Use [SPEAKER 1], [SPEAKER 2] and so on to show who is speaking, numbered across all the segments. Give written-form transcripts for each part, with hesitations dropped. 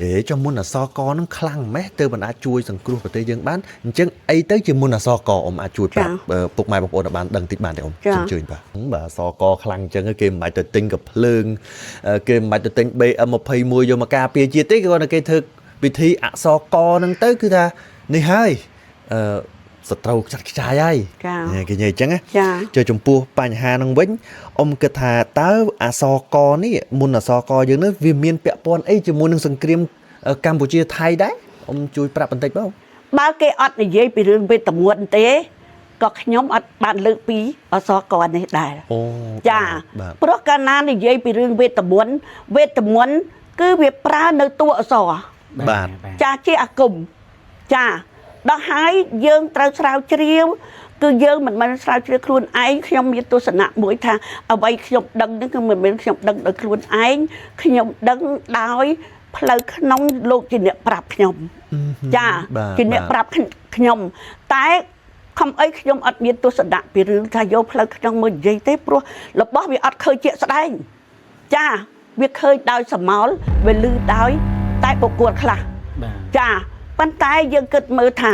[SPEAKER 1] អេចុះមុនអសកនឹងខ្លាំងម៉េះទើបមិនអាចជួយសង្គ្រោះប្រទេសយើងបានអញ្ចឹងអីទៅជាមុនអសកអ៊ំអាចជួយប្រាប់ពុកម៉ែបងប្អូនឲ្យបានដឹងតិចបានទេអ៊ំសូមអញ្ជើញបាទបាទអសកខ្លាំងអញ្ចឹងគេមិនបាច់ទៅទិញកំភ្លើងគេមិនបាច់ទៅទិញ BM21 យកមកការពារជាតិទេគេគាត់តែគេធ្វើពិធីអសកហ្នឹងទៅគឺថានេះហើយអឺសត្រូវខ្ចាត់ខ្ចាយហើយ
[SPEAKER 2] ចា
[SPEAKER 1] គេនិយាយអញ្ចឹងណា
[SPEAKER 2] ចា
[SPEAKER 1] ចុះចំពោះបញ្ហានឹងវិញអ៊ំគិតថាតើអសកនេះមុនអសកយើងនេះវាមានពាក់ព័ន្ធអីជាមួយនឹងសង្គ្រាមកម្ពុជាថៃដែរអ៊ំជួយប្រាប់បន្តិចបង
[SPEAKER 2] បើគេអត់និយាយពីរឿងវេទមន្តទេក៏ខ្ញុំអត់បានលើកពីអសកនេះដែរ
[SPEAKER 1] អូ
[SPEAKER 2] ចា
[SPEAKER 1] បាទ
[SPEAKER 2] ព្រោះកាលណានិយាយពីរឿងវេទមន្តវេទមន្តគឺវាប្រើនៅតួអក្សរ
[SPEAKER 1] បាទ
[SPEAKER 2] ចាជាអាគមចាដល់ហើយយើងត្រូវស្រាវជ្រាវគឺយើងមិនមែនស្រាវជ្រាវខ្លួនឯងខ្ញុំមានទស្សនៈមួយថាអ្វីខ្ញុំដឹងហ្នឹងគឺមិនមែនខ្ញុំដឹងដោយខ្លួនឯងខ្ញុំដឹងដោយផ្លូវក្នុងលោកជាអ្នកប្រាប់ខ្ញុំចា
[SPEAKER 1] បាទ
[SPEAKER 2] ជាអ្នក
[SPEAKER 1] បាទ
[SPEAKER 2] ប្រាប់ខ្ញុំតែខំអីខ្ញុំអត់មានទស្សនៈពីរឿងថាយកផ្លូវក្នុងមកនិយាយទេព្រោះរបស់វាអត់ឃើញជាក់ស្ដែងចាវាឃើញដោយសមោលវាលឺដោយតែបុគ្គលខ្លះ
[SPEAKER 3] បាទ
[SPEAKER 2] ចាប៉ុន្តែយើងគិតមើលថា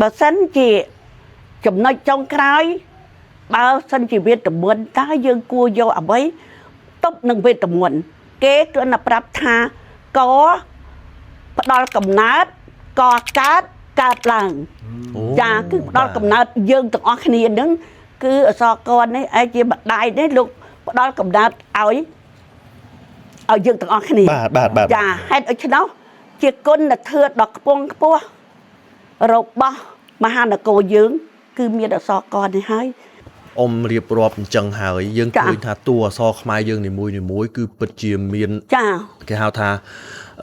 [SPEAKER 2] បើសិនជាចំណុចចុងក្រោយ បើសិនជាវេទមន្តតើយើងគួរយកអ្វីទប់នឹងវេទមន្តគេគ្រាន់តែប្រាប់ថាកផ្ដល់កំណើតកកើតកើតឡើង
[SPEAKER 1] អូ
[SPEAKER 2] ចាគឺផ្ដល់កំណើតយើងទាំងអស់គ្នានឹងគឺអសកលនេះឯងជាម្ដាយនេះលោកផ្ដល់កំណើតឲ្យឲ្យយើងទាំងអស់គ្នា
[SPEAKER 1] បាទបាទបាទ
[SPEAKER 2] ចាហេតុដូច្នោះជាគុណធម៌ដ៏ខ្ពង់ខ្ពស់របស់មហានគរយើង គឺមានអសកលនេះហើយ
[SPEAKER 1] អ៊ំរៀបរាប់អញ្ចឹងហើយយើង
[SPEAKER 2] ចា
[SPEAKER 1] ឃើញថាតួអក្សរខ្មែរយើងនីមួយៗគឺពិតជាមាន
[SPEAKER 2] ចា
[SPEAKER 1] គេហៅថា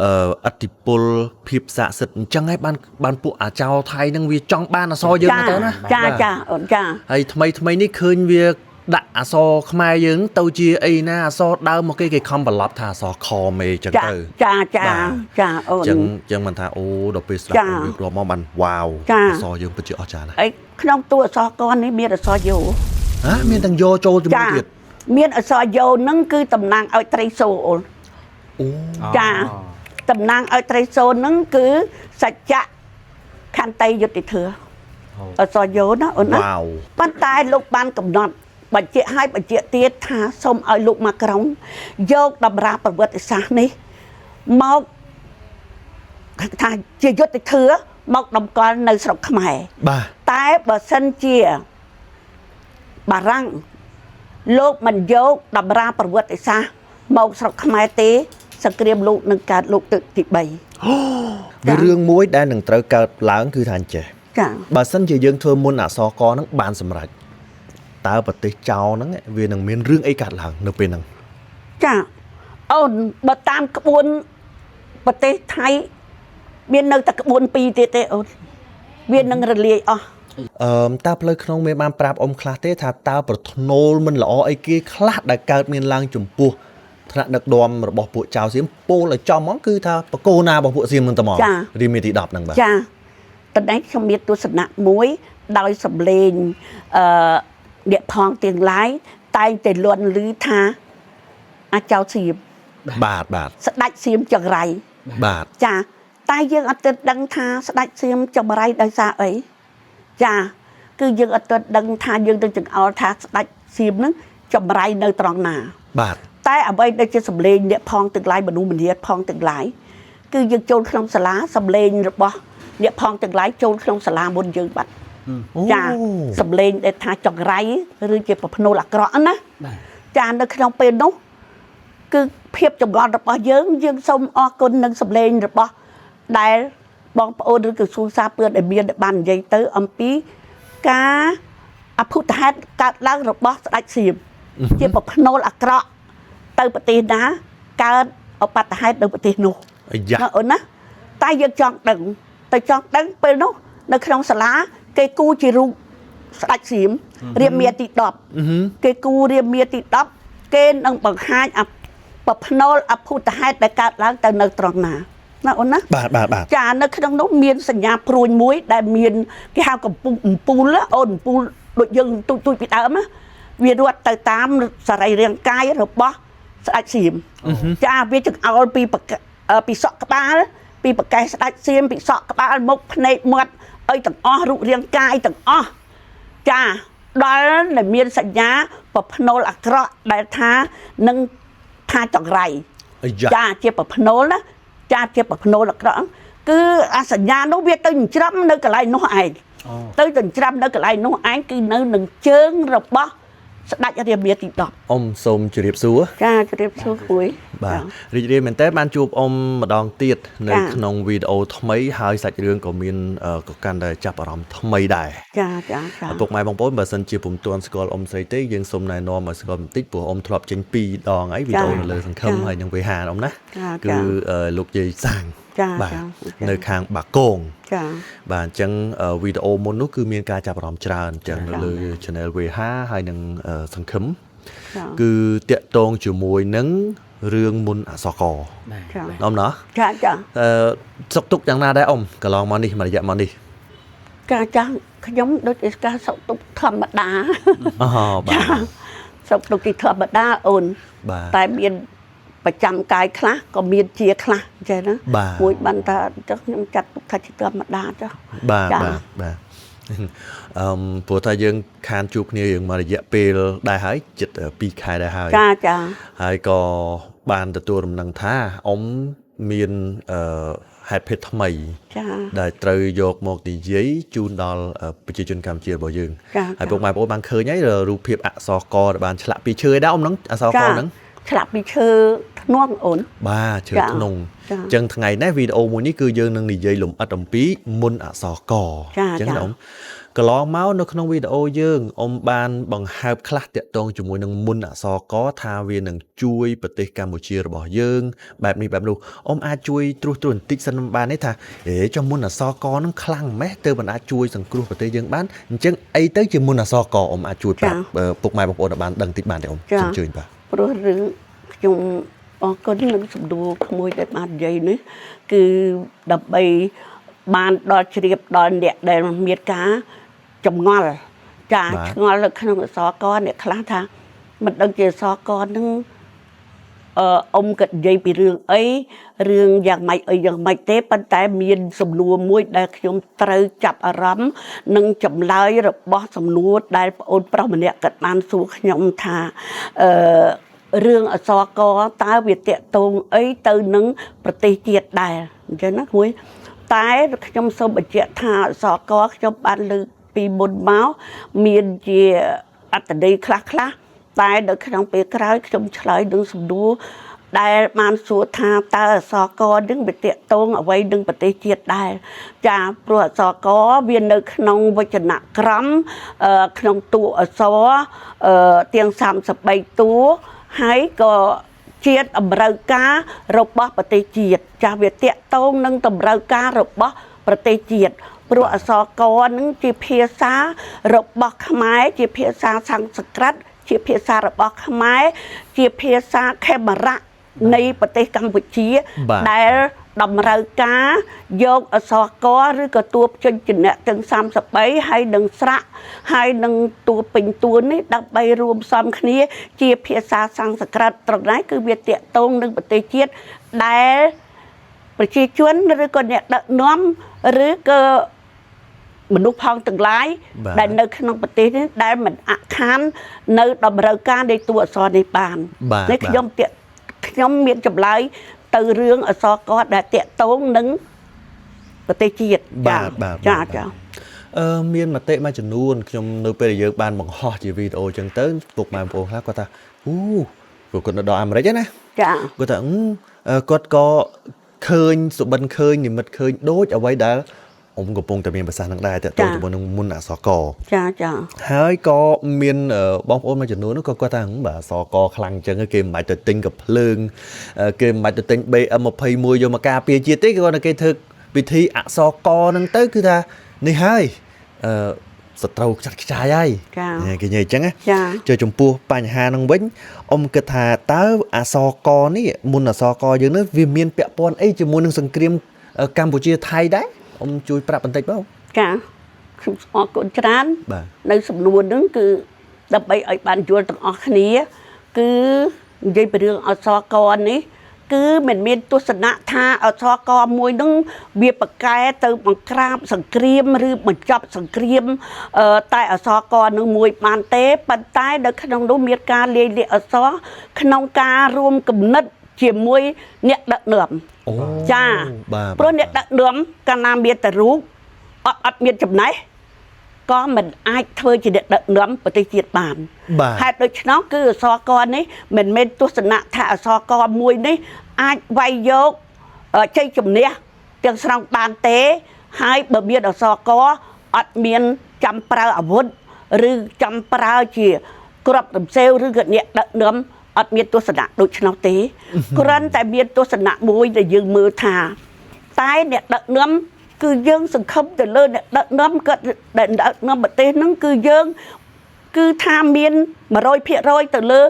[SPEAKER 1] អឺអតិពលភាពស័ក្តិសិទ្ធិអញ្ចឹងហើយបានបានពួកអាចោថៃហ្នឹងវាចង់បានអក្សរយើង
[SPEAKER 2] ចា
[SPEAKER 1] ទៅណា
[SPEAKER 2] ចា
[SPEAKER 1] បាទ
[SPEAKER 2] ចាអូនចា
[SPEAKER 1] ហើយថ្មីថ្មីនេះឃើញវាដាក់អក្សរខ្មែរយើងទៅជាអីណាអក្សរដើមមកគេគេខំបន្លប់ថាអក្សរខមេអញ្ចឹង
[SPEAKER 2] ចា
[SPEAKER 1] ទៅ
[SPEAKER 2] ចាចា
[SPEAKER 1] បាទ
[SPEAKER 2] ចាអូន
[SPEAKER 1] អញ្ចឹងអញ្ចឹងមិនថាអូដល់ពេលស្ដាប់
[SPEAKER 2] ចា
[SPEAKER 1] រៀបរាប់មកបានវ៉ាវ
[SPEAKER 2] ចា
[SPEAKER 1] អក្សរយើងពិតជាអស្ចារ្យណាស់
[SPEAKER 2] អីក្នុងតួអក្សរកនេះមានអក្សរយោ
[SPEAKER 1] ហ៎មានទាំងយកចូលជាមួយ
[SPEAKER 2] ចា
[SPEAKER 1] ទៀត
[SPEAKER 2] មានអក្សរយោនឹងគឺតំណាងឲ្យត្រីសូលអូន
[SPEAKER 1] អូ
[SPEAKER 2] ចាតំណាងឲ្យត្រីសូលនឹងគឺសច្ចៈខន្តីយុត្តិធម៌អក្សរយោណាអូនណា
[SPEAKER 1] វ៉ាវ
[SPEAKER 2] ប៉ុន្តែលោកបានកំណត់បញ្ជាក់ឲ្យបញ្ជាក់ទៀតថាសូមឲ្យលោកមកក្រុងយកតម្រាប្រវត្តិសាស្ត្រនេះមកថាជាយុត្តិធម៌មកតម្កល់នៅស្រុកខ្មែរ
[SPEAKER 1] បាទ
[SPEAKER 2] តែបើសិនជាបារាំងលោកមិនយកតម្រាប្រវត្តិសាស្ត្រមកស្រុកខ្មែរទេសង្គ្រាមលោកនឹងកើតលោកទឹកទី3
[SPEAKER 1] វារឿងមួយដែលនឹងត្រូវកើតឡើងគឺថាអញ្ចេះ
[SPEAKER 2] ចា
[SPEAKER 1] បើសិនជាយើងធ្វើមុនអក្សរកហ្នឹងបានសម្រេចតើប្រទេសចោរហ្នឹងវានឹងមានរឿងអីកើតឡើងនៅពេលហ្នឹង
[SPEAKER 2] ចាអូនបើតាមក្បួនប្រទេសថៃមាននៅតែក្បួនពីរទៀតទេអូនវានឹងរលាយអស់
[SPEAKER 1] អឺមតើផ្លូវក្នុងមានបានប្រាប់អ៊ំខ្លះទេថាតើប្រធ្នូលមិនល្អអីគេខ្លះដែលកើតមានឡើងចំពោះថ្នាក់ដឹកនាំរបស់ពួកចៅសៀមពោលឲ្យចំហ្មងគឺថាបកគោណារបស់ពួកសៀមហ្នឹងតែហ្មងរាមាទី10ហ្នឹងបាទ
[SPEAKER 2] ចាតនេះខ្ញុំមានទស្សនៈមួយដោយសម្លេងអឺអ្នកផងទាំងឡាយតែងតែលន់ឮថាអាចៅសៀម
[SPEAKER 1] បាទបាទ
[SPEAKER 2] ស្ដាច់សៀមចង្រៃ
[SPEAKER 1] បាទ
[SPEAKER 2] ចាតែយើងអត់ទាន់ដឹងថាស្ដាច់សៀមចង្រៃដោយសារអីចាគឺយើងអត់ទាន់ដឹងថាយើងទៅចង្អុលថាស្ដាច់សៀមហ្នឹងចង្រៃនៅត្រង់ណា
[SPEAKER 1] បាទ
[SPEAKER 2] តែអ្វីដែលជាសម្លេងអ្នកផងទាំងឡាយមនុស្សម្នាផងទាំងឡាយគឺយើងចូលក្នុងសាលាសម្លេងរបស់អ្នកផងទាំងឡាយចូលក្នុងសាលាមុនយើងបាត់
[SPEAKER 1] អូ
[SPEAKER 2] ចាសម្លេងដែលថាចង្រៃឬជាប្រភ្នូលអាក្រក់ណា
[SPEAKER 3] បាទ
[SPEAKER 2] ចានៅក្នុងពេលនោះគឺភាពចម្ងល់របស់យើងយើងសូមអរគុណនឹងសម្លេងរបស់ដែលបងប្អូនឬក្រសួងសារពើដែលមានដែលបាននិយាយទៅអំពីការអភូតហេតុកើតឡើងរបស់ស្ដេចសៀមជាប្រភ្នូលអាក្រក់ទៅប្រទេសណាកើតឧបត្តិហេតុនៅប្រទេសនោះ
[SPEAKER 1] អាយ៉ា
[SPEAKER 2] ណាអូនណាតែយើងចង់ដឹងទៅចង់ដឹងពេលនោះនៅក្នុងសាលាគេគូជារូបស្ដេចសៀមរាមាទី10គេគូរាមាទី10គេនឹងបង្ហាញអប្រភ្នូលអភូតហេតុដែលកើតឡើងទៅនៅត្រង់ណាណាអូនណា
[SPEAKER 1] បាទបាទបាទ
[SPEAKER 2] ចានៅក្នុងនោះមានសញ្ញាព្រួញមួយដែលមានគេហៅកំពុងអំពូលណាអូនអំពូលដូចយើងទូចទូចពីដើមណាវារត់ទៅតាមសរីរាង្គកាយរបស់ស្ដេចសៀមចាវាចង្អោលពីបក ពីសក់ក្បាល ពីប្រកេះស្ដាច់សៀមពីសក់ក្បាលមុខភ្នែកមាត់អីទាំងអស់រូបរាងកាយទាំងអស់ចាដល់ដែលមានសញ្ញាប្រផ្នូលអាក្រក់ដែលថានឹងថាចង្រៃ
[SPEAKER 1] អាយ៉ា
[SPEAKER 2] ចាជាប្រផ្នូលណាចាជាប្រផ្នូលអាក្រក់គឺអាសញ្ញានោះវាទៅចិញ្ច្រាំនៅកន្លែងនោះឯង
[SPEAKER 3] អូ
[SPEAKER 2] ទៅចិញ្ច្រាំនៅកន្លែងនោះឯងគឺនៅនឹងជើងរបស់ស្ដេចរាមាទី10
[SPEAKER 1] អ៊ំសូមជម្រាបសួរ
[SPEAKER 2] ចាជម្រាបសួរគួយ
[SPEAKER 1] បាទរីករាយមែនតើបានជួបអ៊ំម្ដងទៀតនៅ
[SPEAKER 2] ចា
[SPEAKER 1] ក្នុងវីដេអូថ្មីហើយសាច់រឿងក៏មានក៏កាន់តែចាប់អារម្មណ៍ថ្មីដែរ
[SPEAKER 2] ចាចាចា
[SPEAKER 1] ឪពុកម៉ែបងប្អូនបើសិនជាពុំទាន់ស្គាល់អ៊ំស្រីទេយើងសូមណែនាំឲ្យស្គាល់បន្តិចព្រោះអ៊ំធ្លាប់ចេញពីរដងហើយវីដេអូនៅលើសង្ឃឹមហើយនឹងវេហាអ៊ំណា
[SPEAKER 2] ចា
[SPEAKER 1] គឺ
[SPEAKER 2] ចា
[SPEAKER 1] លោកយាយសាង
[SPEAKER 2] ចា
[SPEAKER 1] បាទ
[SPEAKER 2] ចា
[SPEAKER 1] នៅខាងបាគង
[SPEAKER 2] ចា
[SPEAKER 1] បាទអញ្ចឹងវីដេអូមុននោះគឺមានការចាប់អារម្មណ៍ច្រើនអញ្ចឹងនៅលើ Channel VH ហើយនឹងសង្ឃឹម
[SPEAKER 2] ចា
[SPEAKER 1] គឺតាក់ទងជាមួយនឹងរឿងមុនអក្សរក
[SPEAKER 3] បាទ
[SPEAKER 2] ចា
[SPEAKER 1] អ៊ំណោះ
[SPEAKER 2] ចាចា
[SPEAKER 1] អឺសុកទុកយ៉ាងណាដែរអ៊ំកន្លងមកនេះមួយរយៈមកនេះ
[SPEAKER 2] ចាចាខ្ញុំដូចជាការសុខទុក្ខធម្មតា
[SPEAKER 1] អូបាទ
[SPEAKER 2] សុខទុក្ខទីធម្មតាអូន
[SPEAKER 1] បាទ
[SPEAKER 2] តែមានប្រចាំកាយខ្លះក៏មានជាខ្លះអញ្ចឹងណា
[SPEAKER 1] បាទ
[SPEAKER 2] មួយបានថាចុះខ្ញុំចាត់ទុកថាជាធម្មតាចុះ
[SPEAKER 1] បាទ
[SPEAKER 2] ចា
[SPEAKER 1] បាទបាទអឺមព្រោះថាយើងខានជួបគ្នារឿងមួយរយៈពេលដែរហើយជិត2ខែដែរហើយ
[SPEAKER 2] ចាចា
[SPEAKER 1] ហើយក៏បានទទួលរំដឹងថាអ៊ំមានហេតុភេទថ្មី
[SPEAKER 2] ចា
[SPEAKER 1] ដែលត្រូវយកមកនិយាយជូនដល់ប្រជាជនកម្ពុជារបស់យើង
[SPEAKER 2] ចា
[SPEAKER 1] ហើយពុកម៉ែបងប្អូនបានឃើញហើយរូបភាពអក្សរកដែលបានឆ្លាក់ពីឈើឯដែរអ៊ំហ្នឹងអក្សរក
[SPEAKER 2] ចា
[SPEAKER 1] ហ្នឹង
[SPEAKER 2] ឆ្លាក់ពីឈើធ្នង់អូន
[SPEAKER 1] បាទឈើ
[SPEAKER 2] ចា
[SPEAKER 1] ធ្នង់
[SPEAKER 2] ចា
[SPEAKER 1] អញ្ចឹងថ្ងៃនេះវីដេអូមួយនេះគឺយើងនឹងនិយាយលម្អិតអំពីមុនអក្សរក
[SPEAKER 2] ចា ចា
[SPEAKER 1] អញ្ចឹងណាអ៊ំកន្លងមកនៅក្នុងវីដេអូយើងអ៊ំបានបង្ហើបខ្លះតាក់ទងជាមួយនឹងមុនអក្សរកថាវានឹងជួយប្រទេសកម្ពុជារបស់យើងបែបនេះបែបនោះអ៊ំអាចជួយត្រួសត្រាសបន្តិចសិនបានទេថាអេចុះមុនអក្សរកនឹងខ្លាំងម៉េះទើបមិនអាចជួយសង្គ្រោះប្រទេសយើងបានអញ្ចឹងអីទៅជាមុនអក្សរកអ៊ំអាចជួយប្រាប់ពុកម៉ែបងប្អូនឲ្យបានដឹងតិចបានទេអ៊ំសូមអញ្ជើញបាទ
[SPEAKER 2] ព្រោះរឿងខ្ញុំអរគុណនឹងសំដួលក្មួយដែលបាននិយាយនេះគឺដើម្បីបានដល់ជ្រាបដល់អ្នកដែលមានការចម្ងល់ចា
[SPEAKER 1] បាទ
[SPEAKER 2] ឆ្ងល់នៅក្នុងអក្សរកអ្នកខ្លះថាមិនដឹងជាអក្សរកនឹងអ៊ំក៏និយាយពីរឿងអីរឿងយ៉ាងម៉េចអីយ៉ាងម៉េចទេប៉ុន្តែមានសំណួរមួយដែលខ្ញុំត្រូវចាប់អារម្មណ៍និងចម្លើយរបស់សំណួរដែលប្អូនប្រុសម្នាក់គាត់បានសួរខ្ញុំថាអឺរឿងអក្សរកតើវាតាក់ទងអីទៅនឹងប្រទេសជាតិដែរអញ្ចឹងណាគួយតែខ្ញុំសូមបញ្ជាក់ថាអក្សរកខ្ញុំបានលើកពីមុនមកមានជាអត្ថន័យខ្លះៗតែនៅក្នុងពេលក្រោយខ្ញុំឆ្លើយនឹងសំណួរដែលបានសួរថាតើអក្សរកនឹងវាតាក់ទងអ្វីនឹងប្រទេសជាតិដែរចាព្រោះអក្សរកវានៅក្នុងវចនក្រមក្នុងតួអក្សរទាំង33តួហើយក៏ជាតិតម្រូវការរបស់ប្រទេសជាតិចាវាតាក់ទងនឹងតម្រូវការរបស់ប្រទេសជាតិព្រោះអក្សរកនឹងជាភាសារបស់ខ្មែរជាភាសាសំស្ក្រឹតជាភាសារបស់ខ្មែរជាភាសាខេមរៈនៃប្រទេសកម្ពុជា
[SPEAKER 1] បាទ
[SPEAKER 2] ដែលតម្រូវការយកអក្សរកឬក៏តួព្យញ្ជនៈទាំង33ហើយនឹងស្រៈហើយនឹងតួពេញតួនេះដើម្បីរួមផ្សំគ្នា ជាភាសាសំស្ក្រឹតត្រង់នេះគឺវាតាក់ទងនឹងប្រទេសជាតិដែលប្រជាជនឬក៏អ្នកដឹកនាំឬក៏មនុស្សផងទាំងឡាយ
[SPEAKER 1] បាទ
[SPEAKER 2] ដែលនៅក្នុងប្រទេសនេះដែលមិនអខាននៅតម្រូវការនៃតួអក្សរនេះបាន
[SPEAKER 1] បាទ
[SPEAKER 2] នេះខ្ញុំតាក់ខ្ញុំមានចម្លើយទៅរឿងអក្សរកដែលតាក់ទងនឹងប្រទេសជាតិ
[SPEAKER 1] បាទបាទ
[SPEAKER 2] ចា
[SPEAKER 1] បាទ
[SPEAKER 2] ចា
[SPEAKER 1] មានមតិមួយចំនួនខ្ញុំនៅពេលដែលយើងបានបង្ហោះជាវីដេអូអញ្ចឹងទៅពុកម៉ែបងប្អូនខ្លះគាត់ថាអូព្រោះគាត់នៅដល់អាមេរិកហ្នឹងណា
[SPEAKER 2] ចា
[SPEAKER 1] គាត់ថាគាត់ក៏ឃើញសុបិនឃើញនិមិត្តឃើញដូចអ្វីដែលអ៊ំកំពុងតែមានប្រសាសន៍នឹងដែរតើតើជាមួយនឹងមុនអក្សរក
[SPEAKER 2] ចាចា
[SPEAKER 1] ហើយក៏មានបងប្អូនមួយចំនួននោះក៏គាត់ថាបាទអក្សរកខ្លាំងអញ្ចឹងគេមិនបាច់ទៅទិញកាំភ្លើងគេមិនបាច់ទៅទិញ BM21 យកមកការពារជាតិទេគេគាត់ថាគេធ្វើពិធីអក្សរកហ្នឹងទៅគឺថានេះហើយអឺសត្រូវខ្ចាត់ខ្ចាយហើយគេនិយាយអញ្ចឹងណា
[SPEAKER 2] ចា
[SPEAKER 1] ចុះចំពោះបញ្ហាហ្នឹងវិញអ៊ំគិតថាតើអក្សរកនេះមុនអក្សរកយើងនេះវាមានពាក់ព័ន្ធអីជាមួយនឹងសង្គ្រាមកម្ពុជាថៃដែរអ៊ំជួយប្រាប់បន្តិចបង
[SPEAKER 2] ចាខ្ញុំអរគុណច្រើន
[SPEAKER 1] បាទ
[SPEAKER 2] នៅសំណួរហ្នឹងគឺដើម្បីឲ្យបានយល់ទាំងអស់គ្នា គឺនិយាយពីរឿងអក្សរកនេះ គឺមិនមានទស្សនៈថាអក្សរកមួយនឹងវាប្រកែទៅបង្ក្រាបសង្គ្រាមឬបញ្ចប់សង្គ្រាមតែអក្សរកនឹងមួយបានទេប៉ុន្តែនៅក្នុងនោះមានការលាយលក្ខណ៍អក្សរក្នុងការរួមគំនិតជាមួយអ្នកដឹកនាំ
[SPEAKER 1] អូ
[SPEAKER 2] ចា
[SPEAKER 1] បាទ
[SPEAKER 2] ព្រោះអ្នកដឹកនាំកាលណាមានតែរូបអត់មានចំណេះក៏មិនអាចធ្វើជាអ្នកដឹកនាំប្រទេសជាតិបាន
[SPEAKER 1] បាទ
[SPEAKER 2] ហេតុដូច្នោះគឺអក្សរកនេះមិនមែនទស្សនៈថាអក្សរកមួយនេះអាចវាយយកជ័យជំនះទាំងស្រុងបានទេ ហើយបើមានអក្សរកអត់មានចាំប្រើអាវុធឬចាំប្រើជាក្របរំសេវឬក៏អ្នកដឹកនាំអត់មានទស្សនៈដូច្នោះទេគ្រាន់តែមានទស្សនៈមួយដែលយើងមើលថា តែអ្នកដឹកនាំគឺយើងសង្ឃឹមទៅលើអ្នកដឹកនាំគាត់ដែលដឹកនាំប្រទេសហ្នឹងគឺយើង គឺថាមាន100%ទៅលើ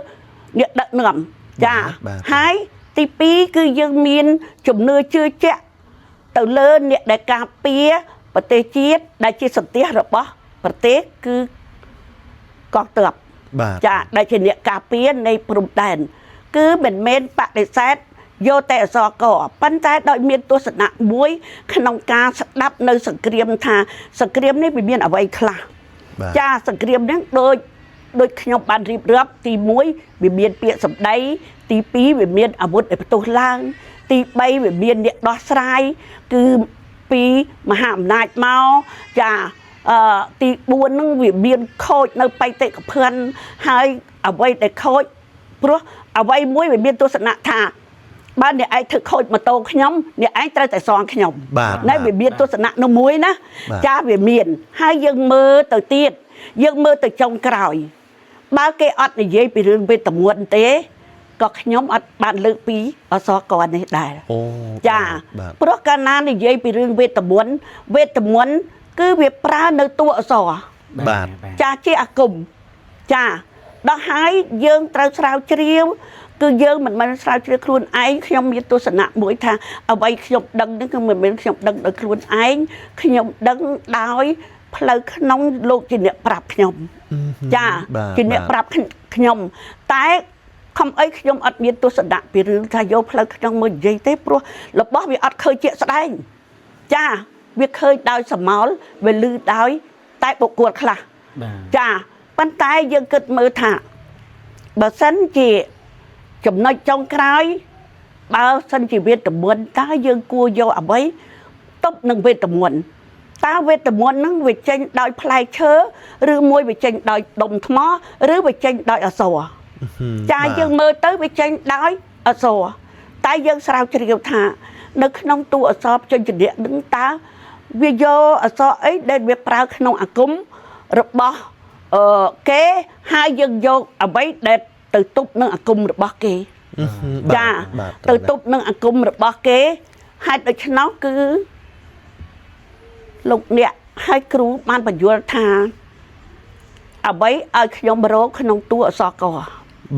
[SPEAKER 2] អ្នកដឹកនាំចា
[SPEAKER 1] បាទ
[SPEAKER 2] ហើយទី2គឺយើងមានជំនឿជឿជាក់ទៅលើអ្នកដែលការពារប្រទេសជាតិដែលជាសន្ទះរបស់ប្រទេសគឺកងទ័ព
[SPEAKER 1] បាទ
[SPEAKER 2] ចាដែលជាអ្នកការពារនៃព្រំដែនគឺមិនមែនបដិសេធយកតែអក្សរកប៉ុន្តែដោយមានទស្សនៈមួយ ក្នុងការស្ដាប់នៅសង្គ្រាមថាសង្គ្រាមនេះវាមានអ្វីខ្លះ
[SPEAKER 1] បាទ
[SPEAKER 2] ចាសង្គ្រាមហ្នឹងដូចខ្ញុំបានរៀបរាប់ទី1វាមានពាក្យសម្ដីទី2វាមានអាវុធដែលផ្ទុះឡើង ទី3វាមានអ្នកដោះស្រាយគឺពីមហាអំណាចមកចាទី4ហ្នឹងវាមានខូចនៅបេតិកភណ្ឌហើយអ្វីដែលខូចព្រោះអ្វីមួយវាមានទស្សនៈថាបើអ្នកឯងធ្វើខូចម៉ូតូខ្ញុំអ្នកឯងត្រូវតែសងខ្ញុំ
[SPEAKER 1] បាទ
[SPEAKER 2] ណែវាមានទស្សនៈនោះមួយណា
[SPEAKER 1] បាទ
[SPEAKER 2] ចាវាមាន ហើយយើងមើលទៅទៀតយើងមើលទៅចុងក្រោយ បើគេអត់និយាយពីរឿងវេទមន្តទេក៏ខ្ញុំអត់បានលើកពីអសរកនេះដែរ
[SPEAKER 1] អូ
[SPEAKER 2] ចា
[SPEAKER 1] បាទ
[SPEAKER 2] ព្រោះកាលណានិយាយពីរឿងវេទមន្តវេទមន្តគឺវាប្រើនៅតួអក្សរ
[SPEAKER 1] បាទ
[SPEAKER 2] ចាជាអាគមចាដល់ហើយយើងត្រូវស្រាវជ្រាវគឺយើងមិនមែនស្រាវជ្រាវខ្លួនឯងខ្ញុំមានទស្សនៈមួយថាអ្វីខ្ញុំដឹងនេះគឺមិនមែនខ្ញុំដឹងដោយខ្លួនឯងខ្ញុំដឹងដោយផ្លូវក្នុងលោកជាអ្នកប្រាប់ខ្ញុំចា
[SPEAKER 1] បាទ
[SPEAKER 2] ជាអ្នកប្រាប់ខ្ញុំតែខំអីខ្ញុំអត់មានទស្សនៈពីរឿងថាយកផ្លូវក្នុងមកនិយាយទេព្រោះរបស់វាអត់ឃើញជាក់ស្ដែងចាវាឃើញដោយសមោលវាលឺដោយតែបុគ្គលខ្លះ
[SPEAKER 3] បាទ
[SPEAKER 2] ចាប៉ុន្តែយើងគិតមើលថាបើសិនជាចំណុចចុងក្រោយបើសិនជាវេទមន្តតើយើងគួរយកអ្វីទប់នឹងវេទមន្តតើវេទមន្តហ្នឹងវាចេញដោយផ្លែឈើឬមួយវាចេញដោយដុំថ្មឬវាចេញដោយអក្សរចាយើងមើលទៅវាចេញដោយអក្សរតែយើងស្រាវជ្រាវថា នៅក្នុងតួអក្សរជញ្ជនៈហ្នឹងតើវាយកអក្សរអីដែលវាប្រើក្នុងអាគមរបស់គេហើយយើងយកអ្វីដែលទៅទប់នឹងអាគមរបស់គេ ចា
[SPEAKER 1] បាទ
[SPEAKER 2] ទៅទប់នឹងអាគមរបស់គេហេតុដូច្នោះគឺលោកអ្នកហើយគ្រូបានបញ្យល់ថាអ្វីឲ្យខ្ញុំរកក្នុងតួអក្សរក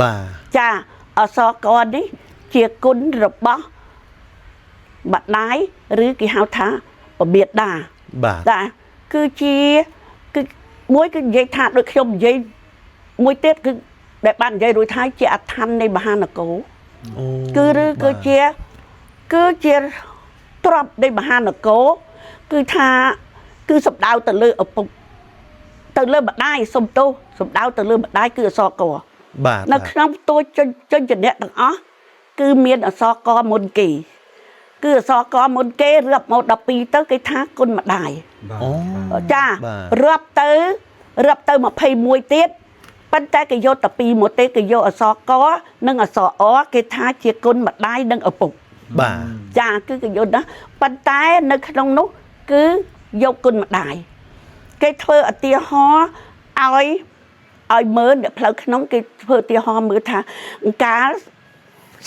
[SPEAKER 1] បាទ
[SPEAKER 2] ចាអក្សរកនេះជាគុណរបស់ម្ដាយឬគេហៅថាពមាតា
[SPEAKER 1] បាទ
[SPEAKER 2] ចាគឺជាគឺមួយគឺនិយាយថាដូចខ្ញុំនិយាយមួយទៀតគឺដែលបាននិយាយរួចហើយជាអដ្ឋាននៃមហានគរ
[SPEAKER 1] អូ
[SPEAKER 2] គឺឬគឺជាគឺជាទ្រព្យនៃមហានគរគឺថាគឺសំដៅទៅលើឪពុកទៅលើម្ដាយសុំទោសសំដៅទៅលើម្ដាយគឺអក្សរក
[SPEAKER 1] បាទ
[SPEAKER 2] នៅក្នុងតួជនជនៈទាំងអស់គឺមានអក្សរកមុនគេគឺអក្សរកមុនគេរាប់មក12ទៅគេថាគុណម្ដាយ
[SPEAKER 3] បាទ
[SPEAKER 1] អូ
[SPEAKER 2] ចា
[SPEAKER 1] បាទ
[SPEAKER 2] រាប់ទៅរាប់ទៅ21ទៀតប៉ុន្តែគេយកតែ2មកទេគេយកអក្សរកនិងអក្សរអគេថាជាគុណម្ដាយនិងឪពុក
[SPEAKER 1] បាទ
[SPEAKER 2] ចាគឺគេយកណាប៉ុន្តែនៅក្នុងនោះគឺយកគុណម្ដាយគេធ្វើឧទាហរណ៍ឲ្យឲ្យមើលអ្នកផ្លូវក្នុងគេធ្វើឧទាហរណ៍មើលថាកាល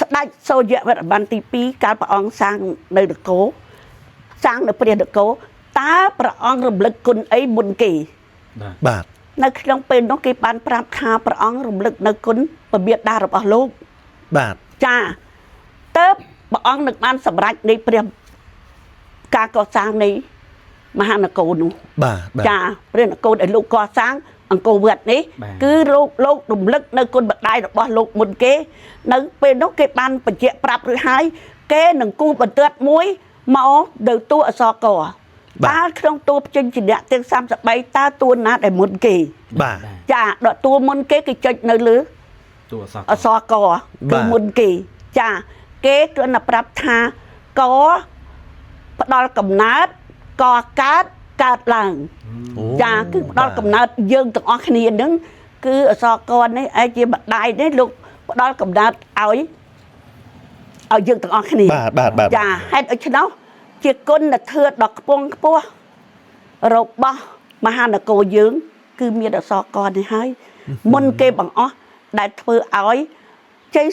[SPEAKER 2] ស្ដេចសូរ្យវរ្ម័នទី2កាលព្រះអង្គសាងនៅនគរសាងនៅព្រះនគរតើព្រះអង្គរំលឹកគុណអីមុនគេ
[SPEAKER 3] បាទ
[SPEAKER 1] បាទ
[SPEAKER 2] នៅក្នុងពេលនោះគេបានប្រាប់ថាព្រះអង្គរំលឹកនៅគុណពមាតារបស់លោក
[SPEAKER 1] បាទ
[SPEAKER 2] ចាតើព្រះអង្គនឹងបានសម្រេចនៃព្រះការកសាងនៃមហានគរនោះ
[SPEAKER 1] បាទបាទ
[SPEAKER 2] ចាព្រះនគរដែលលោកកសាង អង្គរវត្តនេះគឺលោករំលឹកនៅគុណម្ដាយរបស់លោកមុនគេ នៅពេលនោះគេបានបញ្ជាក់ប្រាប់រួចហើយគេនឹងគូសបន្ទាត់មួយមកនៅតួអក្សរកតើក្នុងតួព្យញ្ជនៈទាំង33តើតួណាដែលមុនគេ
[SPEAKER 1] បាទ
[SPEAKER 2] ចាដកតួមុនគេគេចុចនៅលើ
[SPEAKER 3] តួអក្សរ
[SPEAKER 2] អក្សរកគឺមុនគេចាគេគ្រាន់តែប្រាប់ថាកផ្ដល់កំណើតកកើតកើតឡើង
[SPEAKER 1] អូ
[SPEAKER 2] ចាគឺផ្ដល់កំណើតយើងទាំងអស់គ្នាហ្នឹងគឺអក្សរកនេះឯងជាម្ដាយនេះលោកផ្ដល់កំណើតឲ្យយើងទាំងអស់គ្នា
[SPEAKER 1] បាទបាទបាទ
[SPEAKER 2] ចាហេតុដូច្នោះជាគុណធម៌ដ៏ខ្ពង់ខ្ពស់របស់មហានគរយើង គឺមានអក្សរកនេះហើយមុនគេបង្អស់ដែលធ្វើឲ្យជ័យ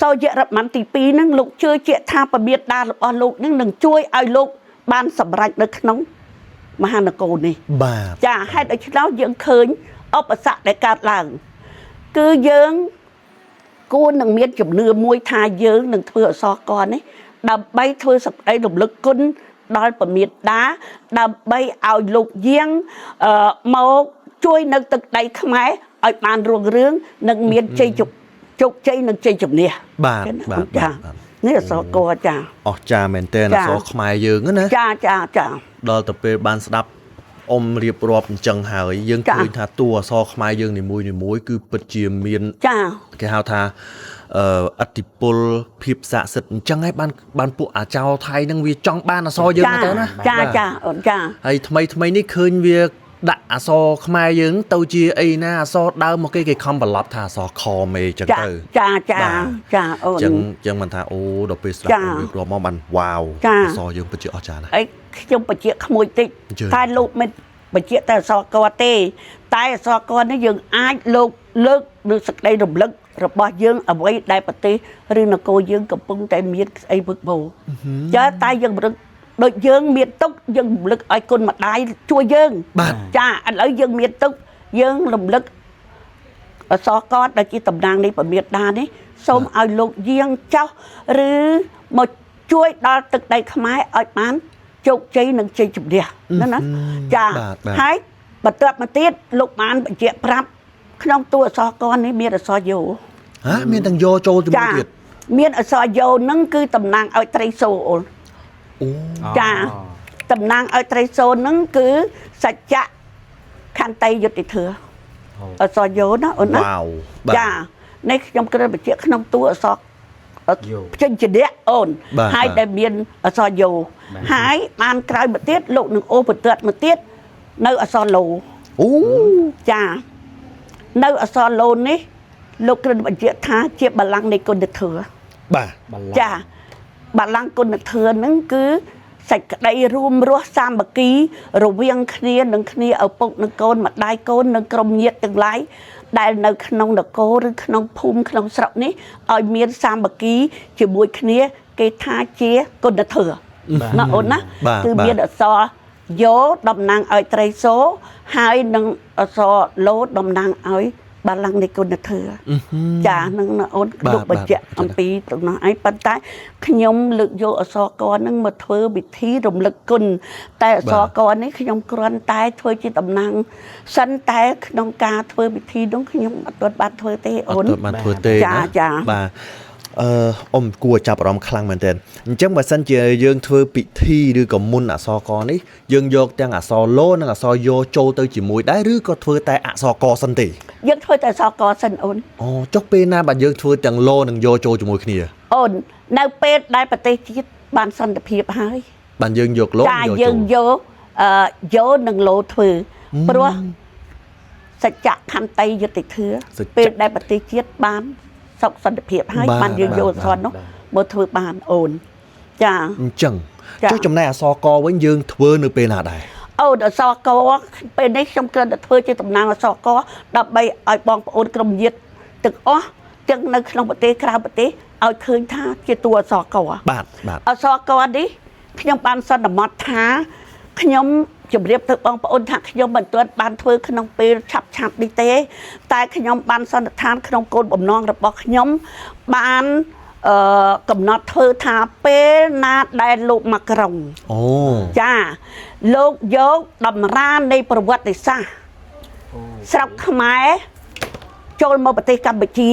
[SPEAKER 2] សូរយរម័នទី2ហ្នឹងលោកជឿជាក់ថាពមាតារបស់លោកហ្នឹងនឹងជួយឲ្យលោក បានសម្រេចនៅក្នុងមហានគរនេះ
[SPEAKER 1] បាទ
[SPEAKER 2] ចាហេតុដូច្នោះយើងឃើញឧបសគ្គដែលកើតឡើង គឺយើងគួរនឹងមានជំនឿមួយថាយើងនឹងធ្វើអក្សរកនេះដើម្បីធ្វើសក្តីរំលឹកគុណដល់ពមាតាដើម្បីឲ្យលោកយាងមកជួយនៅទឹកដីខ្មែរឲ្យបានរុងរឿងនិងមានជ័យជោគជោគជ័យនិងជ័យជំនះ
[SPEAKER 1] បាទបាទ
[SPEAKER 2] ចា
[SPEAKER 1] បាទ
[SPEAKER 2] នេះអក្សរកចា
[SPEAKER 1] អស្ចារ្យមែនតើអ
[SPEAKER 2] ចា
[SPEAKER 1] ក្សរខ្មែរយើងហ្នឹងណា
[SPEAKER 2] ចាចាចា
[SPEAKER 1] ដល់ទៅពេលបានស្ដាប់អ៊ំរៀបរាប់អញ្ចឹងហើយយើង
[SPEAKER 2] ចា
[SPEAKER 1] ឃើញថាតួអក្សរខ្មែរយើងនីមួយៗគឺពិតជាមាន
[SPEAKER 2] ចា
[SPEAKER 1] គេហៅថាអទ្ធិពលភាពស័ក្តិសិទ្ធិអញ្ចឹងហើយបានបានពួកអាចោថៃហ្នឹងវាចង់បានអក្សរយើង
[SPEAKER 2] ចា
[SPEAKER 1] ហ្នឹងទៅណា
[SPEAKER 2] ចា
[SPEAKER 1] បាទ
[SPEAKER 2] ចាអូនចា
[SPEAKER 1] ហើយថ្មីថ្មីនេះឃើញវាដាក់អក្សរខ្មែរយើងទៅជាអីណាអក្សរដើមមកគេគេខំបន្លប់ថាអក្សរខមេអញ្ចឹង
[SPEAKER 2] ចា
[SPEAKER 1] ទៅ
[SPEAKER 2] ចាចា
[SPEAKER 1] បាទ
[SPEAKER 2] ចាអូន
[SPEAKER 1] អញ្ចឹងអញ្ចឹងមិនថាអូដល់ពេលស្ដាប់
[SPEAKER 2] ចា
[SPEAKER 1] រៀបរាប់មកបានវ៉ាវ
[SPEAKER 2] ចា
[SPEAKER 1] អក្សរយើងពិតជាអស្ចារ្យណាស់
[SPEAKER 2] អីខ្ញុំបញ្ជាក់ក្មួយតិច
[SPEAKER 1] អញ្ជើញ
[SPEAKER 2] តែលោកមិនបញ្ជាក់តែអក្សរកទេ តែអក្សរកនេះយើងអាចលោកលើកឬសក្តីរំលឹករបស់យើងអ្វីដែលប្រទេសឬនគរយើងកំពុងតែមានស្អីវឹកវរចាតែយើងរំលឹកដូចយើងមានទុកយើងរំលឹកឲ្យគុណម្ដាយជួយយើង
[SPEAKER 1] បាទ
[SPEAKER 2] ចាឥឡូវយើងមានទុកយើងរំលឹកអក្សរកដែលជាតំណាងនៃពមាតានេះសូមឲ្យលោកយាងចោះឬមកជួយដល់ទឹកដីខ្មែរឲ្យបានជោគជ័យនិងជ័យជំនះណាណាចា
[SPEAKER 1] បាទបាទ
[SPEAKER 2] ហើយបន្ទាប់មកទៀតលោកបានបញ្ជាក់ប្រាប់ក្នុងតួអក្សរកនេះមានអក្សរយោ
[SPEAKER 1] ហ៎មានទាំងយកចូលជាមួយ
[SPEAKER 2] ចា
[SPEAKER 1] ទៀត
[SPEAKER 2] មានអក្សរយោហ្នឹងគឺតំណាងឲ្យត្រីសូលអូន
[SPEAKER 1] អូ
[SPEAKER 2] ចាតំណាងឲ្យត្រីសូលហ្នឹងគឺសច្ចៈខន្តីយុត្តិធម៌អក្សរយោណាអូនណា
[SPEAKER 1] វ៉ាវបាទ
[SPEAKER 2] ចានេះខ្ញុំគ្រាន់បញ្ជាក់ក្នុងតួអក្សរ
[SPEAKER 3] យោ
[SPEAKER 2] ព្យញ្ជនៈអូន
[SPEAKER 1] បាទ
[SPEAKER 2] ហើយ
[SPEAKER 1] បាទ
[SPEAKER 2] ដែលមានអក្សរយោហើយបានក្រោយមកទៀតលោកនឹងអូបន្ទាត់មកទៀតនៅអក្សរលោ
[SPEAKER 1] អូ
[SPEAKER 2] ចានៅអក្សរលោនេះលោកគ្រាន់បញ្ជាក់ថាជាបល្ល័ង្កនៃគុណធម៌
[SPEAKER 1] បាទ
[SPEAKER 3] បល្ល័ង្ក
[SPEAKER 2] ចាបល្ល័ង្កគុណធម៌ហ្នឹងគឺសេចក្តីរួមរស់សាមគ្គី រវាងគ្នានឹងគ្នាឪពុកនិងកូនម្ដាយកូននិងក្រុមញាតិទាំងឡាយដែលនៅក្នុងនគរឬក្នុងភូមិក្នុងស្រុកនេះឲ្យមានសាមគ្គីជាមួយគ្នា គេថាជាគុណធម៌
[SPEAKER 3] បាទ
[SPEAKER 2] ណាអូនណា
[SPEAKER 1] បាទ
[SPEAKER 2] គឺមាន
[SPEAKER 1] បាទ
[SPEAKER 2] អក្សរយោតំណាងឲ្យត្រីសូហើយនិងអក្សរលោតំណាងឲ្យបល្ល័ង្កនៃគុណធម៌ចានឹងណាអូន
[SPEAKER 1] បាទ
[SPEAKER 2] លោកបញ្ជាក់
[SPEAKER 1] បាទ
[SPEAKER 2] អំពីតំណោះឯងប៉ុន្តែខ្ញុំលើកយកអក្សរកនឹងមកធ្វើវិធីរំលឹកគុណតែអក្សរកនេះខ្ញុំគ្រាន់តែធ្វើជាតំណាងសិនតែក្នុងការធ្វើពិធីនោះខ្ញុំអត់ទាន់បានធ្វើទេ
[SPEAKER 1] អ
[SPEAKER 2] អូន
[SPEAKER 1] ត់ទាន់បានធ្វើទេ
[SPEAKER 2] ចា
[SPEAKER 1] ណា
[SPEAKER 2] ចា
[SPEAKER 1] បាទអឺអ៊ំគួរចាប់អារម្មណ៍ខ្លាំងមែនទែនអញ្ចឹងបើសិនជាយើងធ្វើពិធីឬក៏មុនអក្សរកនេះយើងយកទាំងអក្សរលោនិងអក្សរយោចូលទៅជាមួយដែរឬក៏ធ្វើតែអក្សរកសិនទេ
[SPEAKER 2] យើងធ្វើតែអក្សរកសិនអូន
[SPEAKER 1] អូចុះពេលណាបាទយើងធ្វើទាំងលោនិងយោចូលជាមួយគ្នា
[SPEAKER 2] អូននៅពេលដែលប្រទេសជាតិបានសន្តិភាពហើយ
[SPEAKER 1] បានយើងយកលោ
[SPEAKER 2] ចា
[SPEAKER 1] និងយោ
[SPEAKER 2] យើង
[SPEAKER 1] ចូល
[SPEAKER 2] យកយោនិងលោធ្វើព្រោះសច្ចៈខន្តីយុត្តិធម៌
[SPEAKER 1] សច្ចៈ
[SPEAKER 2] ពេលដែលប្រទេសជាតិបានសុខសន្តិភាពហើយ
[SPEAKER 1] បាទ
[SPEAKER 2] បានយើងយកអក្សរនោះ
[SPEAKER 3] បាទ
[SPEAKER 2] មកធ្វើបានអូនចា
[SPEAKER 1] អញ្ចឹង
[SPEAKER 2] ចា
[SPEAKER 1] ចុះចំណែកអក្សរកវិញយើងធ្វើនៅពេលណាដែរ
[SPEAKER 2] អូនអក្សរកពេលនេះខ្ញុំគ្រាន់តែធ្វើជាតំណាងអក្សរកដើម្បីឲ្យបងប្អូនក្រុមញាតិទាំងអស់ទាំងនៅក្នុងប្រទេសក្រៅប្រទេសឲ្យឃើញថាជាតួអក្សរក
[SPEAKER 1] បាទបាទ
[SPEAKER 2] អក្សរកនេះខ្ញុំបានសន្មត់ថាខ្ញុំជម្រាបទៅបងប្អូនថាខ្ញុំមិនទាន់បានធ្វើក្នុងពេលឆាប់ឆាប់នេះទេ តែខ្ញុំបានសន្និដ្ឋានក្នុងគោលបំណងរបស់ខ្ញុំបានកំណត់ធ្វើថាពេលណាដែលលោកមកក្រុង
[SPEAKER 1] អូ
[SPEAKER 2] ចាលោកយកតម្រានៃប្រវត្តិសាស្ត្រ
[SPEAKER 3] អូ
[SPEAKER 2] ស្រុកខ្មែរចូលមកប្រទេសកម្ពុជា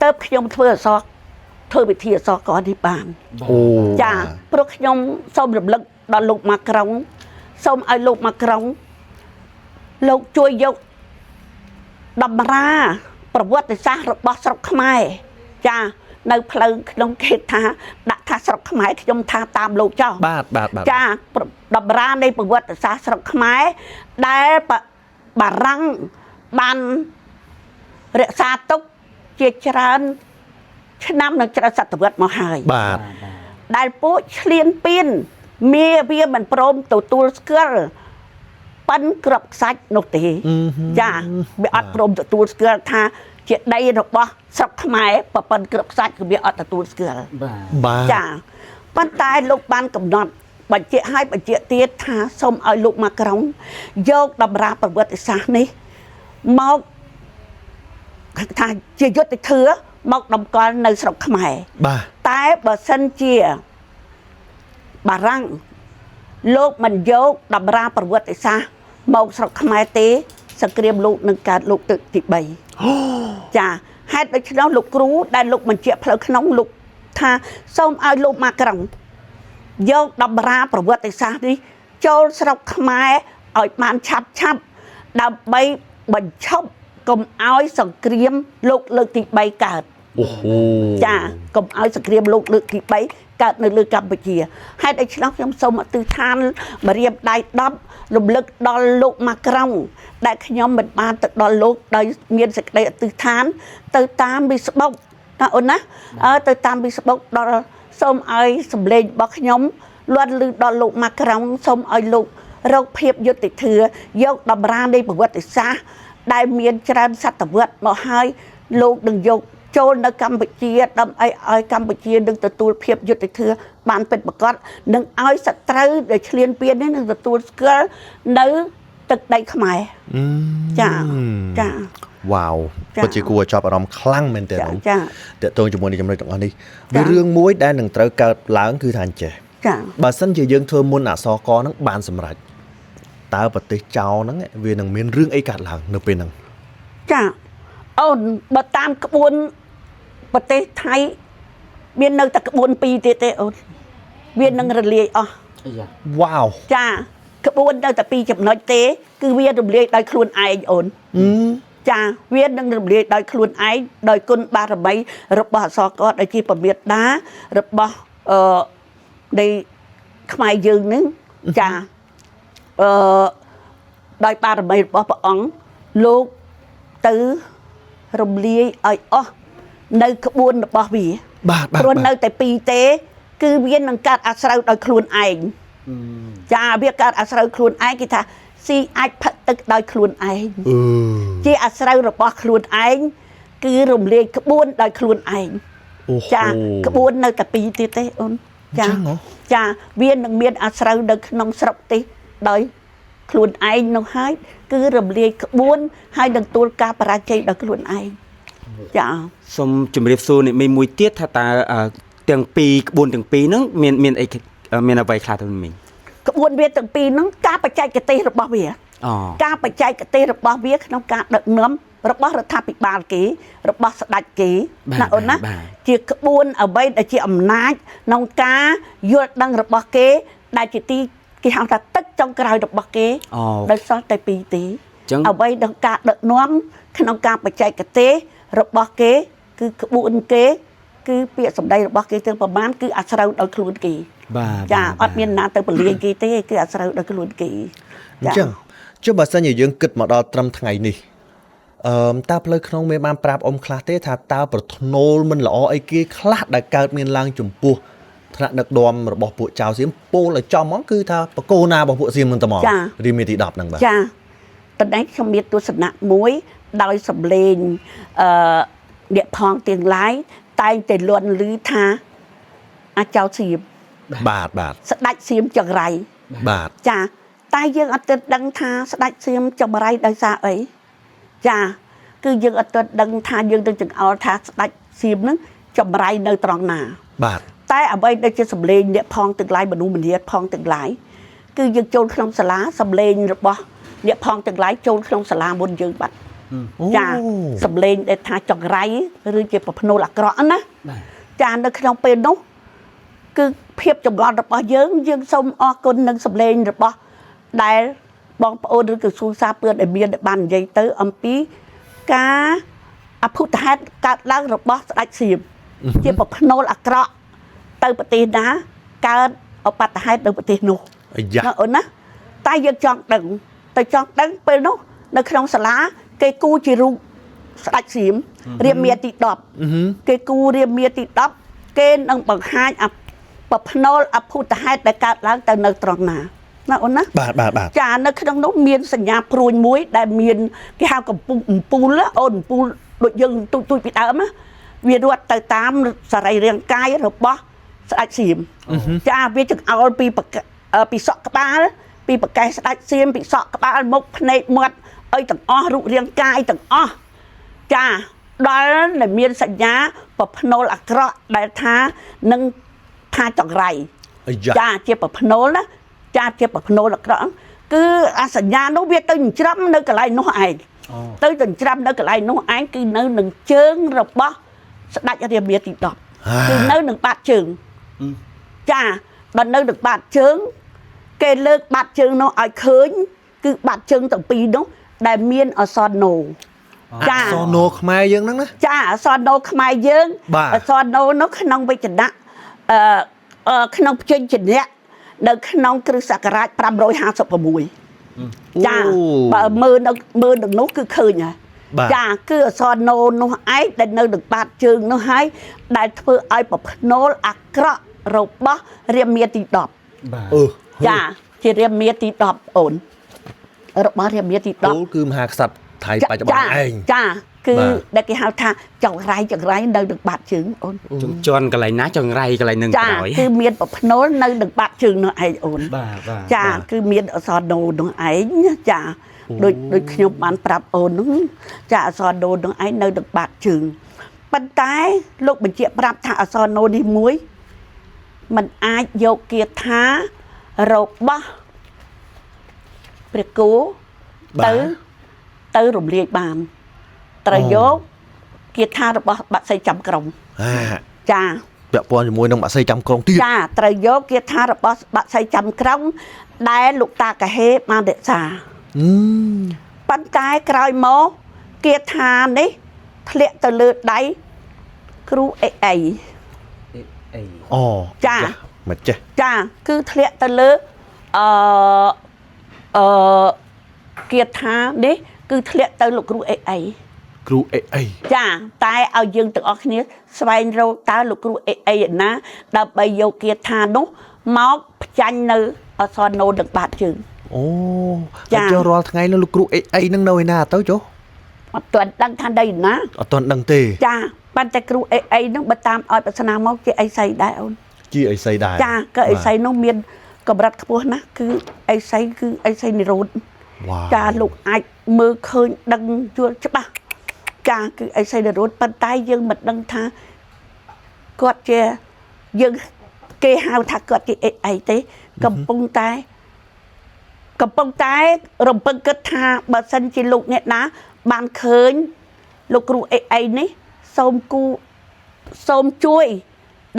[SPEAKER 2] ទៅខ្ញុំធ្វើអក្សរធ្វើវិធីអក្សរកនេះបាន
[SPEAKER 1] អូ
[SPEAKER 2] ចាព្រោះខ្ញុំសូមរំលឹកដល់លោកម៉ាក្រុងសូមឲ្យលោកម៉ាក្រុងលោកជួយយកតម្រាប្រវត្តិសាស្ត្ររបស់ស្រុកខ្មែរចានៅផ្លូវក្នុងគេថាដាក់ថាស្រុកខ្មែរខ្ញុំថាតាមលោកចោះ
[SPEAKER 1] បាទបាទបាទ
[SPEAKER 2] ចាតម្រានៃប្រវត្តិសាស្ត្រស្រុកខ្មែរដែលបារាំងបានរក្សាទុកជាច្រើនឆ្នាំនិងច្រើនសតវត្សមកហើយ
[SPEAKER 1] បាទ
[SPEAKER 2] ដែលពួកឆ្លៀនពៀនមាវាមិនព្រមទទួលស្គាល់ប៉ិនក្របខ្សាច់នោះទេចាវាអត់ព្រមទទួលស្គាល់ថាជាដីរបស់ស្រុកខ្មែរប៉ិនក្របខ្សាច់គឺវាអត់ទទួលស្គាល់
[SPEAKER 3] បាទ
[SPEAKER 1] បាទ
[SPEAKER 2] ចាប៉ុន្តែលោកបានកំណត់បញ្ជាក់ឲ្យបញ្ជាក់ទៀតថាសូមឲ្យលោកម៉ាក្រុងយកតម្រាប្រវត្តិសាស្ត្រនេះមកថាជាយុទ្ធធឿមកតម្កល់នៅស្រុកខ្មែរ
[SPEAKER 1] បាទ
[SPEAKER 2] តែបើសិនជាបារាំងលោកមិនយកតម្រាប្រវត្តិសាស្ត្រមកស្រុកខ្មែរទេសង្គ្រាមលោកនឹងកើតលោកទឹកទី3ចាហេតុដូច្នោះលោកគ្រូដែលលោកបញ្ជាក់ផ្លូវក្នុងលោកថាសូមឲ្យលោកម៉ាក្រុងយកតម្រាប្រវត្តិសាស្ត្រនេះចូលស្រុកខ្មែរឲ្យបានឆាប់ឆាប់ដើម្បីបញ្ឈប់កុំឲ្យសង្គ្រាមលោកលើកទី3កើត
[SPEAKER 1] អូហូ
[SPEAKER 2] ចាកុំឲ្យសង្គ្រាមលោកលើកទី3កើតនៅលើកម្ពុជាហេតុដូច្នោះខ្ញុំសូមអធិដ្ឋានមរៀមដៃ10រំលឹកដល់លោកម៉ាក្រុងដែលខ្ញុំមិនបានទៅដល់លោកដោយមានសេចក្តីអធិដ្ឋាន ទៅតាមវិស្បុកណាអូនណាអើទៅតាមវិស្បុកដល់សូមឲ្យសម្លេងរបស់ខ្ញុំលាន់ឮដល់លោកម៉ាក្រុងសូមឲ្យលោករកភាពយុត្តិធម៌យកតម្រានៃប្រវត្តិសាស្ត្រដែលមានច្រើនសតវត្សមកហើយលោកនឹងយកចូលនៅកម្ពុជាដើម្បីឲ្យកម្ពុជានឹងទទួលភាពយុត្តិធម៌បានពិតប្រាកដនិងឲ្យសត្រូវដែលឈ្លានពាននេះនឹងទទួលស្គាល់នៅទឹកដីខ្មែរចាចា
[SPEAKER 1] វ៉ាវ
[SPEAKER 2] ចា
[SPEAKER 1] ពិតជាគួរឲ្យចាប់អារម្មណ៍ខ្លាំងមែនទែន
[SPEAKER 2] ចា
[SPEAKER 1] អូ
[SPEAKER 2] ចា
[SPEAKER 1] តកតងជាមួយនឹងចំណុចទាំងអស់នេះ
[SPEAKER 2] ចា
[SPEAKER 1] វារឿងមួយដែលនឹងត្រូវកើតឡើងគឺថាអញ្ចេះ
[SPEAKER 2] ចា
[SPEAKER 1] បើសិនជាយើងធ្វើមុនអក្សរកហ្នឹងបានសម្រេចតើប្រទេសចោរហ្នឹងវានឹងមានរឿងអីកើតឡើងនៅពេលហ្នឹង
[SPEAKER 2] ចាអូនបើតាមក្បួនប្រទេសថៃមាននៅតែក្បួនពីរទៀតទេអូនវានឹងរលាយអស់
[SPEAKER 3] អាយ៉ា
[SPEAKER 1] វ៉ាវ
[SPEAKER 2] ចាក្បួននៅតែពីរចំណុចទេ គឺវារំលាយដោយខ្លួនឯងអូន
[SPEAKER 1] អឺ
[SPEAKER 2] ចាវានឹងរំលាយដោយខ្លួនឯងដោយគុណបារមីរបស់អសរកដែលជាពមេតារបស់អឺនៃខ្មែរយើងនឹងចាអឺដោយបារមីរបស់ព្រះអង្គលោកទៅរំលាយឲ្យអស់នៅក្បួនរបស់វា
[SPEAKER 1] បាទបាទ
[SPEAKER 2] ព្រោះ
[SPEAKER 1] បាទ
[SPEAKER 2] នៅតែពីរទេ គឺវានឹងកើតអាស្រូវដោយខ្លួនឯងចាវាកើតអាស្រូវខ្លួនឯងគេថាស៊ីអាចផឹកទឹកដោយខ្លួនឯង
[SPEAKER 1] អឺ
[SPEAKER 2] ជាអាស្រូវរបស់ខ្លួនឯងគឺរំលាយក្បួនដោយខ្លួនឯង
[SPEAKER 1] អូហូ
[SPEAKER 2] ចាក្បួននៅតែពីរទៀតទេអូន
[SPEAKER 1] អញ្ចឹងហ៎
[SPEAKER 2] ចាវានឹងមានអាស្រូវនៅក្នុងស្រុកទេដោយខ្លួនឯងនោះហើយគឺរំលាយក្បួនហើយនឹងទួលការបរាជ័យដោយខ្លួនឯងចា
[SPEAKER 3] សូមជម្រាបសួរអ្នកមីងមួយទៀតថាតើទាំងពីរក្បួនទាំងពីរហ្នឹងមានមានអីមានអ្វីខ្លះទៅមីង
[SPEAKER 2] ក្បួនវាទាំងពីរហ្នឹងការបច្ចេកទេសរបស់វា
[SPEAKER 3] អូ
[SPEAKER 2] ការបច្ចេកទេសរបស់វាក្នុងការដឹកនាំរបស់រដ្ឋាភិបាលគេ របស់ស្ដេចគេណាអូនណាជាក្បួនអ្វីដែលជាអំណាចក្នុងការយល់ដឹងរបស់គេ ដែលជាទីគេហៅថាទឹកចុងក្រោយរបស់គេ
[SPEAKER 3] អូ
[SPEAKER 2] ដោយសល់តែពីរទេ
[SPEAKER 3] អញ្ចឹង
[SPEAKER 2] អ្វីក្នុងការដឹកនាំក្នុងការបច្ចេកទេសរបស់គេ គឺក្បួនគេ គឺពាក្យសម្ដីរបស់គេទាំងប្រមាណគឺអាស្រូវដោយខ្លួនគេ
[SPEAKER 3] បាទ
[SPEAKER 2] ចាអត់មានណាទៅពលាយគេទេគឺអាស្រូវដោយខ្លួនគេ
[SPEAKER 1] អញ្ចឹងចុះបើសិនជាយើងគិតមកដល់ត្រឹមថ្ងៃនេះអឺតើផ្លូវក្នុងមានបានប្រាប់អ៊ំខ្លះទេថាតើប្រធ្នូលមិនល្អអីគេខ្លះដែលកើតមានឡើងចំពោះថ្នាក់ដឹកនាំរបស់ពួកចៅសៀមពោលឲ្យចំហ្មងគឺថាបកគោណារបស់ពួកសៀមហ្នឹងតែហ្មងរាមាទី10ហ្នឹងបាទ
[SPEAKER 2] ចាតនេះខ្ញុំមានទស្សនៈមួយដោយសម្លេងអឺអ្នកផងទាំងឡាយតែងតែលន់ឮថាអាចៅសៀម
[SPEAKER 1] បាទបាទ
[SPEAKER 2] ស្ដេចសៀមចង្រៃ
[SPEAKER 1] បាទ
[SPEAKER 2] ចាតែយើងអត់ទាន់ដឹងថាស្ដេចសៀមចង្រៃដោយសារអីចាគឺយើងអត់ទាន់ដឹងថាយើងទៅចង្អុលថាស្ដេចសៀមហ្នឹងចង្រៃនៅត្រង់ណា
[SPEAKER 1] បាទ
[SPEAKER 2] តែអ្វីដែលជាសម្លេងអ្នកផងទាំងឡាយមនុស្សម្នាផងទាំងឡាយគឺយើងចូលក្នុងសាលាសម្លេងរបស់ អ្នកផងទាំងឡាយចូលក្នុងសាលាមុនយើងបាត់
[SPEAKER 1] អូ
[SPEAKER 2] ចាសំលេងដែលថាចង្រៃឬជាប្រភ្នូលអាក្រក់ណា
[SPEAKER 3] បាទ
[SPEAKER 2] ចានៅក្នុងពេលនោះគឺភាពចម្ងល់របស់យើងយើងសូមអរគុណនឹងសម្លេងរបស់ដែលបងប្អូនឬក្រសួងសារពើដែលមានដែលបាននិយាយទៅអំពីការអភូតហេតុកើតឡើងរបស់ស្ដេចសៀមជាប្រភ្នូលអាក្រក់ទៅប្រទេសណាកើតឧបទ្ទហេតុនៅប្រទេសនោះ
[SPEAKER 1] អាយ៉ា
[SPEAKER 2] ណាអូនណាតែយើងចង់ដឹងទៅចង់ដឹងពេលនោះនៅក្នុងសាលាគេគូជារូបស្ដេចសៀមរាមាទី10គេគូរាមាទី10គេនឹងបង្ហាញអប្រភ្នូលអភូតហេតុដែលកើតឡើងទៅនៅត្រង់ណាណាអូនណា
[SPEAKER 1] បាទបាទបាទ
[SPEAKER 2] ចានៅក្នុងនោះមានសញ្ញាព្រួញមួយដែលមានគេហៅកំពុងអំពូលណាអូនអំពូលដូចយើងទូចទូចពីដើមណាវារត់ទៅតាមសរីរាង្គកាយរបស់ស្ដេចសៀមចាវាចង្អោលពីបកពីសក់ក្បាលពីប្រកេះស្ដេចសៀមពីសក់ក្បាលមុខភ្នែកមាត់អីទាំងអស់រូបរាងកាយទាំងអស់ចាដល់ដែលមានសញ្ញាប្រភ្នូលអាក្រក់ដែលថានឹងថាចង្រៃ
[SPEAKER 1] អាយ៉ា
[SPEAKER 2] ចាជាប្រភ្នូលណាចាជាប្រភ្នូលអាក្រក់គឺអាសញ្ញានោះវាទៅចិញ្ច្រាំនៅកន្លែងនោះឯង
[SPEAKER 3] អូ
[SPEAKER 2] ទៅចិញ្ច្រាំនៅកន្លែងនោះឯងគឺនៅនឹងជើងរបស់ស្ដេចរាមាទី10គឺនៅនឹងបាតជើងចាបើនៅនឹងបាតជើងគេលើកបាតជើងនោះឲ្យឃើញគឺបាតជើងទាំងពីរនោះដែលមានអក្សរណូចា
[SPEAKER 1] អក្សរណូខ្មែរយើងហ្នឹងណា
[SPEAKER 2] ចាអក្សរណូខ្មែរយើង
[SPEAKER 1] បាទ
[SPEAKER 2] អក្សរណូនោះក្នុងវិជ្ជណៈអឺអឺក្នុងព្យញ្ជនៈនៅក្នុងគ្រិស្តសករាជ556ចាបើមើលនៅមើលនៅនោះគឺឃើញហើយ
[SPEAKER 1] បាទ
[SPEAKER 2] ចាគឺអក្សរណូនោះឯងដែលនៅនឹងបាតជើងនោះហើយដែលធ្វើឲ្យប្រភ្នូលអាក្រក់របស់រាមាទី10
[SPEAKER 3] បាទ
[SPEAKER 1] អឺ
[SPEAKER 2] ចាជារាមាទី10អូនរបស់រាមាទី10
[SPEAKER 1] គោលគឺមហាក្សត្រថៃបច្ចុប្បន្នឯង
[SPEAKER 2] ចាគឺ
[SPEAKER 1] បាទ
[SPEAKER 2] ដែលគេហៅថាចង្រៃចង្រៃនៅនឹងបាតជើងអូន
[SPEAKER 3] ចង្ជន់កន្លែងណាចង្រៃកន្លែងនឹង
[SPEAKER 2] ចា
[SPEAKER 3] ក្រោយ
[SPEAKER 2] គឺមានប្រភ្នូលនៅនឹងបាតជើងនោះឯងអូន
[SPEAKER 3] បាទបាទ
[SPEAKER 2] ចាគឺមានអក្សរណូនោះឯងណាចាដូចដូចខ្ញុំបានប្រាប់អូននោះចាអក្សរណូនោះឯងនៅនឹងបាតជើងប៉ុន្តែលោកបញ្ជាក់ប្រាប់ថាអក្សរណូនេះមួយมันអាចយកគាថារបស់ព្រះគោ
[SPEAKER 1] បាទ
[SPEAKER 2] ទៅទៅរំលាយបានត្រូវយកគាថារបស់បាក់សីចាំក្រុង
[SPEAKER 1] អា
[SPEAKER 2] ចា
[SPEAKER 1] ពាក់ព័ន្ធជាមួយនឹងបាក់សីចាំក្រុងទៀត
[SPEAKER 2] ចាត្រូវយកគាថារបស់បាក់សីចាំក្រុងដែលលោកតាកាហេបានរក្សា
[SPEAKER 1] អឺ
[SPEAKER 2] ប៉ុន្តែក្រោយមកគាថានេះធ្លាក់ទៅលើដៃគ្រូអេអី
[SPEAKER 3] អី
[SPEAKER 1] អូ
[SPEAKER 2] ចា
[SPEAKER 1] មកចេះ
[SPEAKER 2] ចាគឺធ្លាក់ទៅលើអឺអឺគាថានេះគឺធ្លាក់ទៅលោកគ្រូអេអី
[SPEAKER 1] គ្រូអេអី
[SPEAKER 2] ចាតែឲ្យយើងទាំងអស់គ្នាស្វែងរកតើលោកគ្រូអេអីឯណាដើម្បីយកគាថានោះមកផ្ចាញ់នៅអក្សរណូនឹងបាតជើង
[SPEAKER 1] អូ
[SPEAKER 2] ចា
[SPEAKER 1] ហើយចុះរាល់ថ្ងៃនោះលោកគ្រូអេអីហ្នឹងនៅឯណាទៅចុះ
[SPEAKER 2] អត់ទាន់ដឹងថាដីឯណា
[SPEAKER 1] អត់ទាន់ដឹងទេ
[SPEAKER 2] ចាប៉ុន្តែគ្រូអេអីហ្នឹងបើតាមឲ្យប្រស្នាមកជាអីសីដែរអូន
[SPEAKER 1] ជាអីសីដែរ
[SPEAKER 2] ចាក៏អីសីនោះមានកម្រិតខ្ពស់ណាស់គឺអីសីគឺអីសីនិរោធ
[SPEAKER 1] វ៉ាវ
[SPEAKER 2] ចាលោកអាចមើលឃើញដឹងយល់ច្បាស់ចាគឺអីសីនិរោធប៉ុន្តែយើងមិនដឹងថាគាត់ជាយើងគេហៅថាគាត់ជាអីអីទេកំពុងតែកំពុងតែរំពឹងគិតថាបើសិនជាលោកអ្នកណា បានឃើញលោកគ្រូអីអីនេះសូមគូសូមជួយ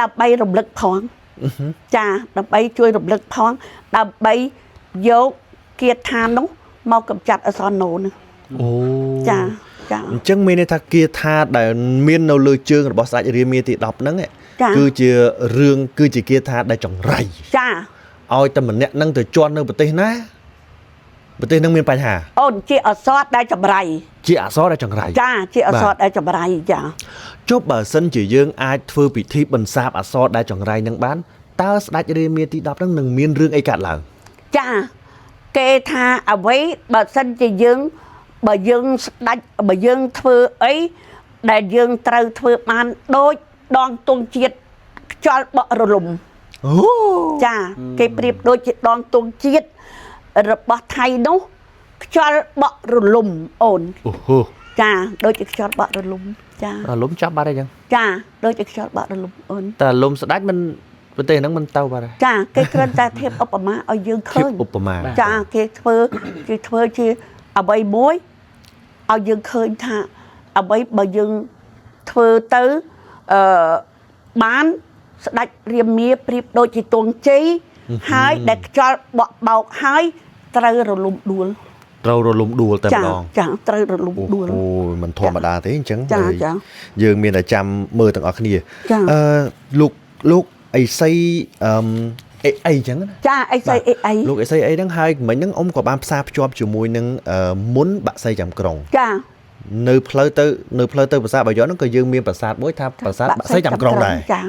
[SPEAKER 2] ដើម្បីរំលឹកផងចាដើម្បីជួយរំលឹកផងដើម្បីយកគាថានោះមកកម្ចាត់អក្សរណូនោះ
[SPEAKER 1] អូ
[SPEAKER 2] ចាចា
[SPEAKER 1] អញ្ចឹងមានន័យថាគាថាដែលមាននៅលើជើងរបស់ស្ដេចរាមាទី10ហ្នឹងឯង
[SPEAKER 2] ចា
[SPEAKER 1] គឺជារឿងគឺជាគាថាដែលចង្រៃ
[SPEAKER 2] ចា
[SPEAKER 1] ឲ្យតែម្នាក់ហ្នឹងទៅជន់នៅប្រទេសណាប្រទេសហ្នឹងមានបញ្ហា
[SPEAKER 2] អូនជាអក្សរដែលចម្រៃ
[SPEAKER 1] ជាអក្សរដែលចង្រៃ
[SPEAKER 2] ចាជាអក្សរដែលចម្រៃចា
[SPEAKER 1] ចុះបើសិនជាយើងអាចធ្វើពិធីបន្សាបអក្សរដែលចង្រៃហ្នឹងបានតើស្ដេចរាមាទី10ហ្នឹងនឹងមានរឿងអីកើតឡើង
[SPEAKER 2] ចាគេថាអ្វីបើសិនជាយើងបើយើងស្ដាច់បើយើងធ្វើអីដែលយើងត្រូវធ្វើបានដូចដងទង់ជាតិខ្យល់បក់រលំ
[SPEAKER 1] អូ
[SPEAKER 2] ចាគេប្រៀបដូចជាដងទង់ជាតិរបស់ថៃនោះខ្យល់បក់រលំអូន
[SPEAKER 1] អូហូ
[SPEAKER 2] ចាដូចជាខ្យល់បក់រលំចា
[SPEAKER 1] អាលំចាប់បាត់អីចឹង
[SPEAKER 2] ចាដូចជាខ្យល់បក់រលំអូន
[SPEAKER 1] តែលំស្ដេចមិន ប្រទេសហ្នឹងមិនទៅបាត់ហើយ
[SPEAKER 2] ចាគេគ្រាន់តែធៀបឧបមាឲ្យយើង
[SPEAKER 1] ធៀ
[SPEAKER 2] ឃើញ
[SPEAKER 1] បឧបមា
[SPEAKER 2] ចាគេធ្វើគេធ្វើជាអ្វីមួយឲ្យយើងឃើញថាអ្វីបើយើងធ្វើទៅអឺបានស្ដេចរាមាប្រៀបដូចជាទងជ័យហើយដែលខ្យល់បក់បោកហើយត្រូវរលំដួល
[SPEAKER 1] ត្រូវរលំដួលតែ
[SPEAKER 2] ចា
[SPEAKER 1] ម្ដង
[SPEAKER 2] ចាត្រូវរលំ
[SPEAKER 1] អូ
[SPEAKER 2] ដួល
[SPEAKER 1] ហូមិនធម្មតាទេអញ្ចឹង
[SPEAKER 2] ចា
[SPEAKER 1] ហើយ
[SPEAKER 2] ចា
[SPEAKER 1] យើងមានតែចាំមើលទាំងអស់គ្នា
[SPEAKER 2] ចា
[SPEAKER 1] អឺលោកលោកអីសីអឺមអីអីអញ្ចឹងណា
[SPEAKER 2] ចាអីស្អីអីអី
[SPEAKER 1] លោកអីសីអីហ្នឹងហើយមិញហ្នឹងអ៊ំក៏បានផ្សារភ្ជាប់ជាមួយនឹងអឺមុនបាក់សីចាំក្រុង
[SPEAKER 2] ចា
[SPEAKER 1] នៅផ្លូវទៅនៅផ្លូវទៅប្រាសាទបាយ័នហ្នឹងក៏យើងមានប្រាសាទមួយថាប្រាសាទបាក់សីចាំក្រុងដែរ
[SPEAKER 2] ចា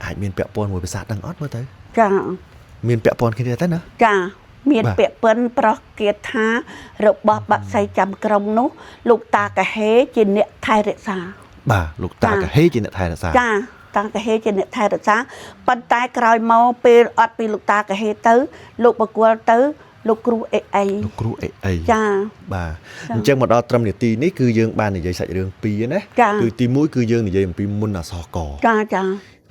[SPEAKER 1] អាចមានពាក់ព័ន្ធមួយប្រាសាទហ្នឹងអត់មើលទៅ
[SPEAKER 2] ចា
[SPEAKER 1] មានពាក់ព័ន្ធគ្នាទេណា
[SPEAKER 2] ចាមាន
[SPEAKER 1] បាទ
[SPEAKER 2] ពាក្យពិនប្រោះគាថារបស់បាក់សីចាំក្រុងនោះ លោកតាកាហេជាអ្នកថែរក្សា
[SPEAKER 1] បាទលោកតា
[SPEAKER 2] ចា
[SPEAKER 1] កាហេជាអ្នកថែរក្សា
[SPEAKER 2] ចាតាកាហេជាអ្នកថែរក្សាប៉ុន្តែក្រោយមកពេលអត់ពីលោកតាកាហេទៅ លោកបកគលទៅ លោកគ្រូអេអី
[SPEAKER 1] លោកគ្រូអេអី
[SPEAKER 2] ចា
[SPEAKER 1] បាទអញ្ចឹងមកដល់ត្រឹមនាទីនេះគឺយើងបាននិយាយសាច់រឿងពីរណា
[SPEAKER 2] ចា
[SPEAKER 1] គឺទី1គឺយើងនិយាយអំពីមុនអក្សរក
[SPEAKER 2] ចាចា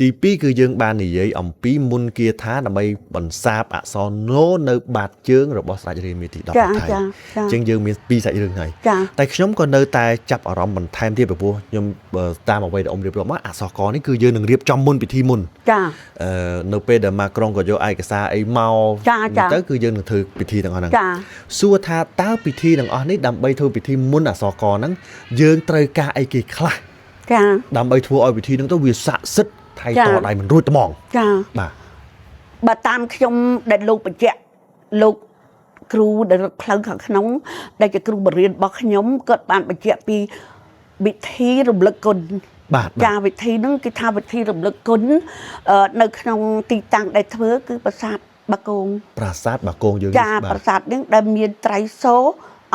[SPEAKER 1] ទី2គឺយើងបាននិយាយអំពីមុនគាថាដើម្បីបន្សាបអក្សរណូនៅបាតជើងរបស់ស្ដេចរាមាទី10
[SPEAKER 2] ចា
[SPEAKER 1] ថៃ
[SPEAKER 2] ចាចា
[SPEAKER 1] អញ្ចឹងយើងមានពីរសាច់រឿងហើយ
[SPEAKER 2] ចា
[SPEAKER 1] តែខ្ញុំក៏នៅតែចាប់អារម្មណ៍បន្ថែមទៀតពីព្រោះខ្ញុំបើតាមអ្វីដែលអ៊ំរៀបរាប់មកអក្សរកនេះគឺយើងនឹងរៀបចំមុនពិធីមុន
[SPEAKER 2] ចា
[SPEAKER 1] អឺនៅពេលដែលម៉ាក្រុងក៏យកឯកសារអីមក
[SPEAKER 2] ចាចា
[SPEAKER 1] ទៅគឺយើងនឹងធ្វើពិធីទាំងអស់ហ្នឹង
[SPEAKER 2] ចា
[SPEAKER 1] សួរថាតើពិធីទាំងអស់នេះដើម្បីធ្វើពិធីមុនអក្សរកហ្នឹងយើងត្រូវការអីគេខ្លះ
[SPEAKER 2] ចា
[SPEAKER 1] ដើម្បីធ្វើឲ្យពិធីហ្នឹងទៅវាស័ក្តិសិទ្ធិថៃ
[SPEAKER 2] ចា
[SPEAKER 1] តដៃមិនរួចត្មង
[SPEAKER 2] ចា
[SPEAKER 1] បាទ
[SPEAKER 2] បើតាមខ្ញុំដែលលោកបញ្ជាក់លោកគ្រូដែលរត់ផ្លូវខាងក្នុង ដែលជាគ្រូបរិញ្ញារបស់ខ្ញុំគាត់បានបញ្ជាក់ពីវិធីរំលឹកគុណ
[SPEAKER 1] បាទបាទ
[SPEAKER 2] ចាវិធីហ្នឹងគេថាវិធីរំលឹកគុណនៅក្នុងទីតាំងដែលធ្វើគឺប្រាសាទបាគង
[SPEAKER 1] ប្រាសាទបាគងយើង
[SPEAKER 2] ចា
[SPEAKER 1] នេះ
[SPEAKER 2] ប្រាសាទហ្នឹងដែលមានត្រៃសូរ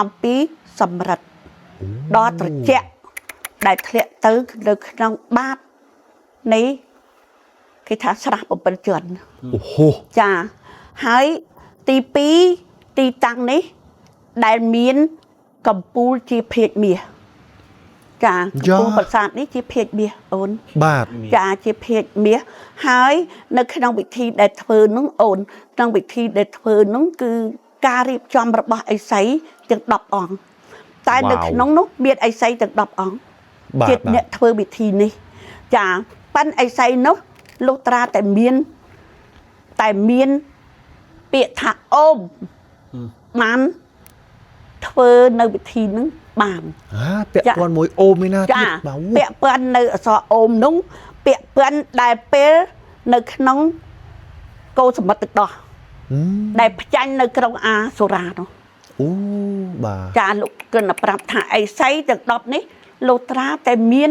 [SPEAKER 2] អំពីសម្រិទ្ធដ៏ត្រជាក់ដែលធ្លាក់ទៅនៅក្នុងបាតនៃគេថាស្រះ7ជាន់
[SPEAKER 1] អូហូ
[SPEAKER 2] ចាហើយទី2ទីតាំងនេះ ដែលមានកំពូលជាភាជន៍មាសចាកំពូលប្រាសាទនេះជាភាជន៍មាសអូន
[SPEAKER 1] បាទ
[SPEAKER 2] ចាជាភាជន៍មាសហើយ នៅក្នុងវិធីដែលធ្វើនោះអូន ក្នុងវិធីដែលធ្វើនោះគឺការរៀបចំរបស់អិសីទាំង10អង្គតែនៅក្នុងនោះមានអិសីទាំង10អង្គ ជា
[SPEAKER 1] បាទបាទ
[SPEAKER 2] អ្នកធ្វើវិធីនេះ ចាប៉ិនអិសីនោះលុះត្រាតែមានតែមានពាក្យថាអូមបានធ្វើនៅវិធីនឹងបាន
[SPEAKER 1] អាពាក់ព័ន្ធមួយអូមឯណា
[SPEAKER 2] ចា
[SPEAKER 1] ទៀតបាទអូ
[SPEAKER 2] ពាក់ព័ន្ធនៅអក្សរអូមនោះពាក់ព័ន្ធដែលពេលនៅក្នុងកោសមុទ្រទឹកដោះ
[SPEAKER 1] ហឹម
[SPEAKER 2] ដែលផ្ចាញ់នៅក្រុងអាសូរានោះ
[SPEAKER 1] អូបាទ
[SPEAKER 2] ចាលោកគិនប្រាប់ថាអីសីទាំង10នេះលោកត្រាតែមាន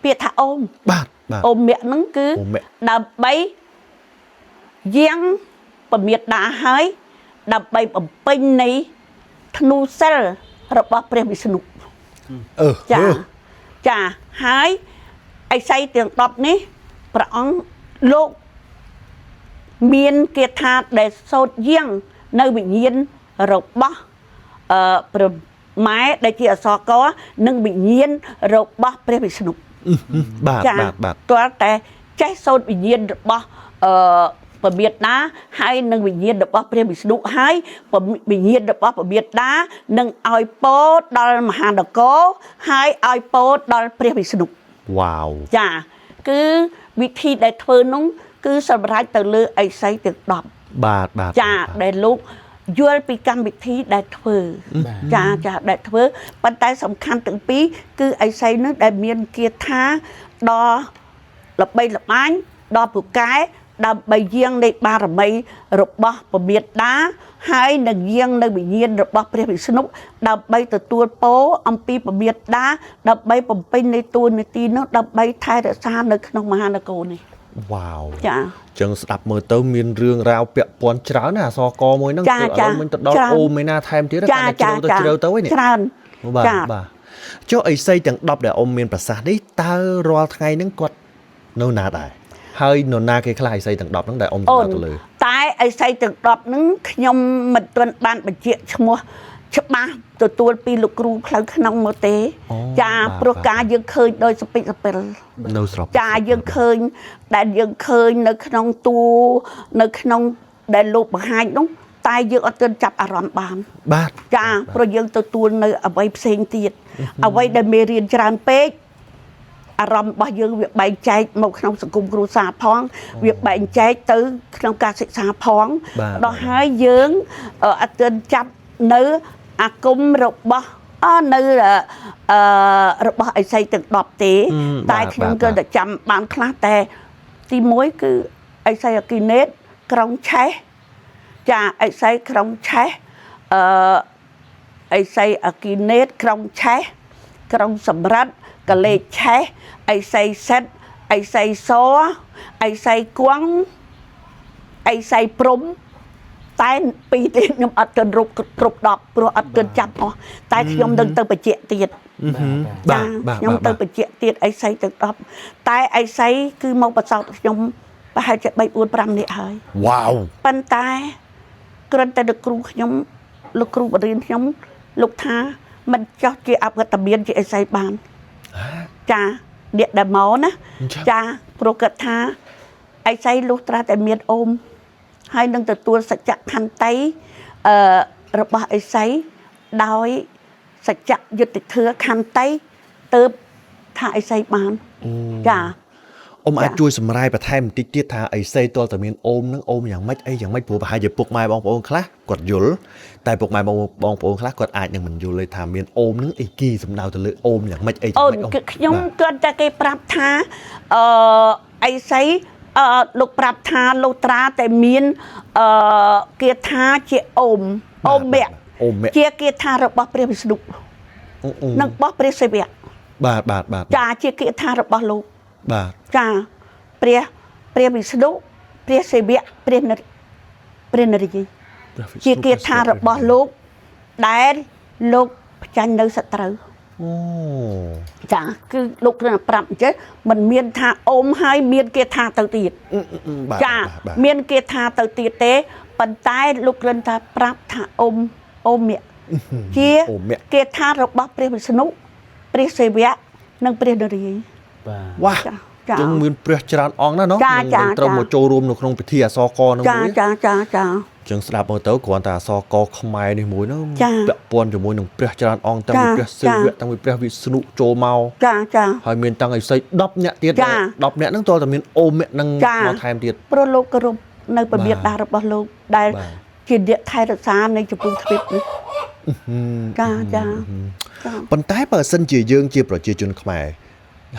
[SPEAKER 2] ពាក្យថាអូម
[SPEAKER 1] បាទបាទ
[SPEAKER 2] អូមមៈហ្នឹងគឺ
[SPEAKER 1] អូមមៈ
[SPEAKER 2] ដើម្បីយាងពមាតាហើយដើម្បីបំពេញនៃធ្នូសិលរបស់ព្រះវិស្ណុ
[SPEAKER 1] អឺ
[SPEAKER 2] ចា
[SPEAKER 1] អឺ
[SPEAKER 2] ចាហើយអិសីទាំង10នេះព្រះអង្គលោកមានគាថាដែលសូត្រយាងនៅវិញ្ញាណរបស់អឺព្រះម៉ែដែលជាអក្សរកនិងវិញ្ញាណរបស់ព្រះវិស្ណុ
[SPEAKER 1] បាទ
[SPEAKER 2] ចា
[SPEAKER 1] បាទបាទ
[SPEAKER 2] ទាល់តែចេះសូត្រវិញ្ញាណរបស់អឺពមាតាហើយនិងវិញ្ញាណរបស់ព្រះវិស្ណុហើយវិញ្ញាណរបស់ពមាតានឹងឲ្យពោដល់មហានគរហើយឲ្យពោដល់ព្រះវិស្ណុ
[SPEAKER 1] វ៉ាវ
[SPEAKER 2] ចាគឺវិធីដែលធ្វើនោះគឺសម្រាប់ទៅលើអិសីទាំង10
[SPEAKER 1] បាទបាទ
[SPEAKER 2] ចា
[SPEAKER 1] បាទ
[SPEAKER 2] ដែលលោកយល់ពីកម្មវិធីដែលធ្វើចាចាដែលធ្វើប៉ុន្តែសំខាន់ទាំងពីរគឺអិសីនឹងដែលមានគាថាដ៏ល្បីល្បាញដ៏ពូកែដើម្បីយាងនៃបារមីរបស់ពមាតាហើយនឹងយាងនៅវិញ្ញាណរបស់ព្រះវិស្ណុដើម្បីទទួលពោអំពីពមាតាដើម្បីបំពេញនៃតួនាទីនោះដើម្បីថែរក្សានៅក្នុងមហានគរនេះ
[SPEAKER 1] វ៉ាវ
[SPEAKER 2] ចា
[SPEAKER 1] ចឹងស្ដាប់មើលទៅមានរឿងរ៉ាវពាក់ព័ន្ធច្រើនណាស់អក្សរកមួយហ្នឹង
[SPEAKER 2] ចាចា
[SPEAKER 1] គឺឥឡូវមិញទៅដល់
[SPEAKER 2] ច្រើន
[SPEAKER 1] អូមេណាថែមទៀត
[SPEAKER 2] ចា
[SPEAKER 1] កាន់តែជ្រៅទៅជ្រៅទៅឯនេះ
[SPEAKER 2] ច្រើន
[SPEAKER 1] បាទ
[SPEAKER 2] ចា
[SPEAKER 1] បាទចុះអីសីទាំង10ដែលអ៊ំមានប្រសាសន៍នេះតើរាល់ថ្ងៃហ្នឹងគាត់នៅណាដែរហើយនរណាគេខ្លះអីសីទាំង10ហ្នឹងដែលអ៊ំ
[SPEAKER 2] អូន
[SPEAKER 1] ចំណាប់ទៅលើ
[SPEAKER 2] តែអីសីទាំង10ហ្នឹងខ្ញុំមិនទាន់បានបញ្ជាក់ឈ្មោះ ច្បាស់ទទួលពីលោកគ្រូផ្លូវក្នុងមកទេ
[SPEAKER 1] អូ
[SPEAKER 2] ចា
[SPEAKER 1] បាទ
[SPEAKER 2] ព្រោះ
[SPEAKER 1] បាទ
[SPEAKER 2] ការយើងឃើញដោយសពិចសពិល
[SPEAKER 1] នៅស្រុក
[SPEAKER 2] ចាយើងឃើញដែលយើងឃើញនៅក្នុងតួនៅក្នុងដែលលោកបង្ហាញនោះតែយើងអត់ទាន់ចាប់អារម្មណ៍បាន
[SPEAKER 1] បាទ
[SPEAKER 2] ចាព្រោះយើងទទួលនៅអ្វីផ្សេងទៀតអ្វីដែលមេរៀនច្រើនពេកអារម្មណ៍របស់យើងវាបែងចែកមកក្នុងសង្គមគ្រួសារផងវាបែងចែកទៅក្នុងការសិក្សាផង
[SPEAKER 1] បាទ
[SPEAKER 2] ដល់ហើយយើងអត់ទាន់ចាប់នៅអាគមរបស់អនៅអឺរបស់អិសីទាំង10ទេ តែខ្ញុំគឺតែចាំបានខ្លះតែទី1គឺអិសីអគិនេតក្រុងឆេះចាអិសីក្រុងឆេះអឺអិសីអគិនេតក្រុងឆេះក្រុងសំរិទ្ធកលេចឆេះអិសីសិតអិសីសអិសីគួងអិសីព្រំតែពីរទៀតខ្ញុំអត់ទាន់រូបគ្រប់10ព្រោះអត់ទាន់ចាប់អស់តែខ្ញុំនឹងទៅបញ្ជាក់ទៀត
[SPEAKER 1] បាទបាទ
[SPEAKER 2] ខ្ញុំទៅបញ្ជាក់ទៀតអីសីទាំង10តែអីសីគឺមកប្រសោតខ្ញុំប្រហែលជា3 4 5នាក់ហើយ
[SPEAKER 1] វ៉ាវ
[SPEAKER 2] ប៉ុន្តែគ្រាន់តែលោកគ្រូខ្ញុំលោកគ្រូបរិញ្ញាខ្ញុំលោកថាមិនចោះជាអវត្តមានជាអីសីបានចាអ្នកដែលមកណា
[SPEAKER 1] អញ្ចឹង
[SPEAKER 2] ចាព្រោះគាត់ថាអីសីលុះត្រាតែមានអូមហើយនឹងទទួលសច្ចខន្តីអឺរបស់អីសីដោយសច្ចយុត្តិធម៌ខន្តីទៅថាអីសីបានចា
[SPEAKER 1] អ៊ំអាចជួយសម្រាយបន្ថែមបន្តិចទៀតថាអីសេតលតែមានអូមនឹងអូមយ៉ាងម៉េចអីយ៉ាងម៉េចព្រោះប្រហែលជាពុកម៉ែបងប្អូនខ្លះគាត់យល់តែពុកម៉ែបងបងប្អូនខ្លះគាត់អាចនឹងមិនយល់ទេថាមានអូមនឹងអីគីសំដៅទៅលើអូមយ៉ាងម៉េចអីយ៉ាង
[SPEAKER 2] អូន
[SPEAKER 1] ម៉េច
[SPEAKER 2] គឺខ្ញុំ
[SPEAKER 1] បាទ
[SPEAKER 2] គ្រាន់តែគេប្រាប់ថាអឺអីសីអឺលោកប្រាប់ថាលោកត្រាតែមានអឺគាថាជាអូមអូមមៈ
[SPEAKER 1] អូមមៈ
[SPEAKER 2] ជាគាថារបស់ព្រះវិស្ណុ
[SPEAKER 1] អូអូ
[SPEAKER 2] និងរបស់ព្រះសិវៈ
[SPEAKER 1] បាទបាទបាទ
[SPEAKER 2] ចាជាគាថារបស់លោក
[SPEAKER 1] បាទ
[SPEAKER 2] ចាព្រះព្រះវិស្ណុព្រះសិវៈព្រះនរព្រះនរាយ
[SPEAKER 1] ព្រះវិស្ណុ
[SPEAKER 2] ជាគាថារបស់លោកដែលលោកផ្ចាញ់នៅសត្រូវ
[SPEAKER 1] អូ
[SPEAKER 2] ចាគឺលោកគ្រាន់តែប្រាប់អញ្ចេះมันមានថាអូមហើយមានគាថាទៅទៀត
[SPEAKER 1] អឺអឺបាទ
[SPEAKER 2] ចា
[SPEAKER 1] បាទបាទ
[SPEAKER 2] មានគាថាទៅទៀតទេប៉ុន្តែលោកគ្រាន់តែប្រាប់ថាអូមអូមមៈជា
[SPEAKER 1] អូមមៈ
[SPEAKER 2] គាថារបស់ព្រះវិស្ណុព្រះសិវៈនិងព្រះនរាយណ៍
[SPEAKER 3] បាទ
[SPEAKER 1] វ៉ា
[SPEAKER 2] ចាចា
[SPEAKER 1] ចឹងមានព្រះច្រើនអង្គណាស់ណោះ
[SPEAKER 2] ចាចា
[SPEAKER 1] នឹងត្រូវ
[SPEAKER 2] ចា
[SPEAKER 1] មកចូលរួមនៅក្នុងពិធីអសរកនឹង
[SPEAKER 2] ចា
[SPEAKER 1] មួយ
[SPEAKER 2] ចាចាចា
[SPEAKER 1] ចឹងស្ដាប់មកទៅគ្រាន់តែអសរកខ្មែរនេះមួយហ្នឹង
[SPEAKER 2] ចា
[SPEAKER 1] ពាក់ព័ន្ធជាមួយនឹងព្រះច្រើនអង្គតាំងពី
[SPEAKER 2] ចា
[SPEAKER 1] ព្រះសិវៈតាំងពីព្រះវិស្ណុចូលមក
[SPEAKER 2] ចាចា
[SPEAKER 1] ហើយមានតាំងអីសី10នាក់ទៀត
[SPEAKER 2] ចា
[SPEAKER 1] 10នាក់ហ្នឹងតើតែមានអូមៈហ្នឹង
[SPEAKER 2] ចា
[SPEAKER 1] មកថែមទៀត
[SPEAKER 2] ព្រោះលោកគោរពនៅព្រះ
[SPEAKER 1] បាទ
[SPEAKER 2] មេដារបស់លោកដែល
[SPEAKER 1] បាទ
[SPEAKER 2] ជាអ្នកថែរក្សានៃចំពោះទ្វីបនេះចាចាចា
[SPEAKER 1] ប៉ុន្តែបើសិនជាយើងជាប្រជាជនខ្មែរ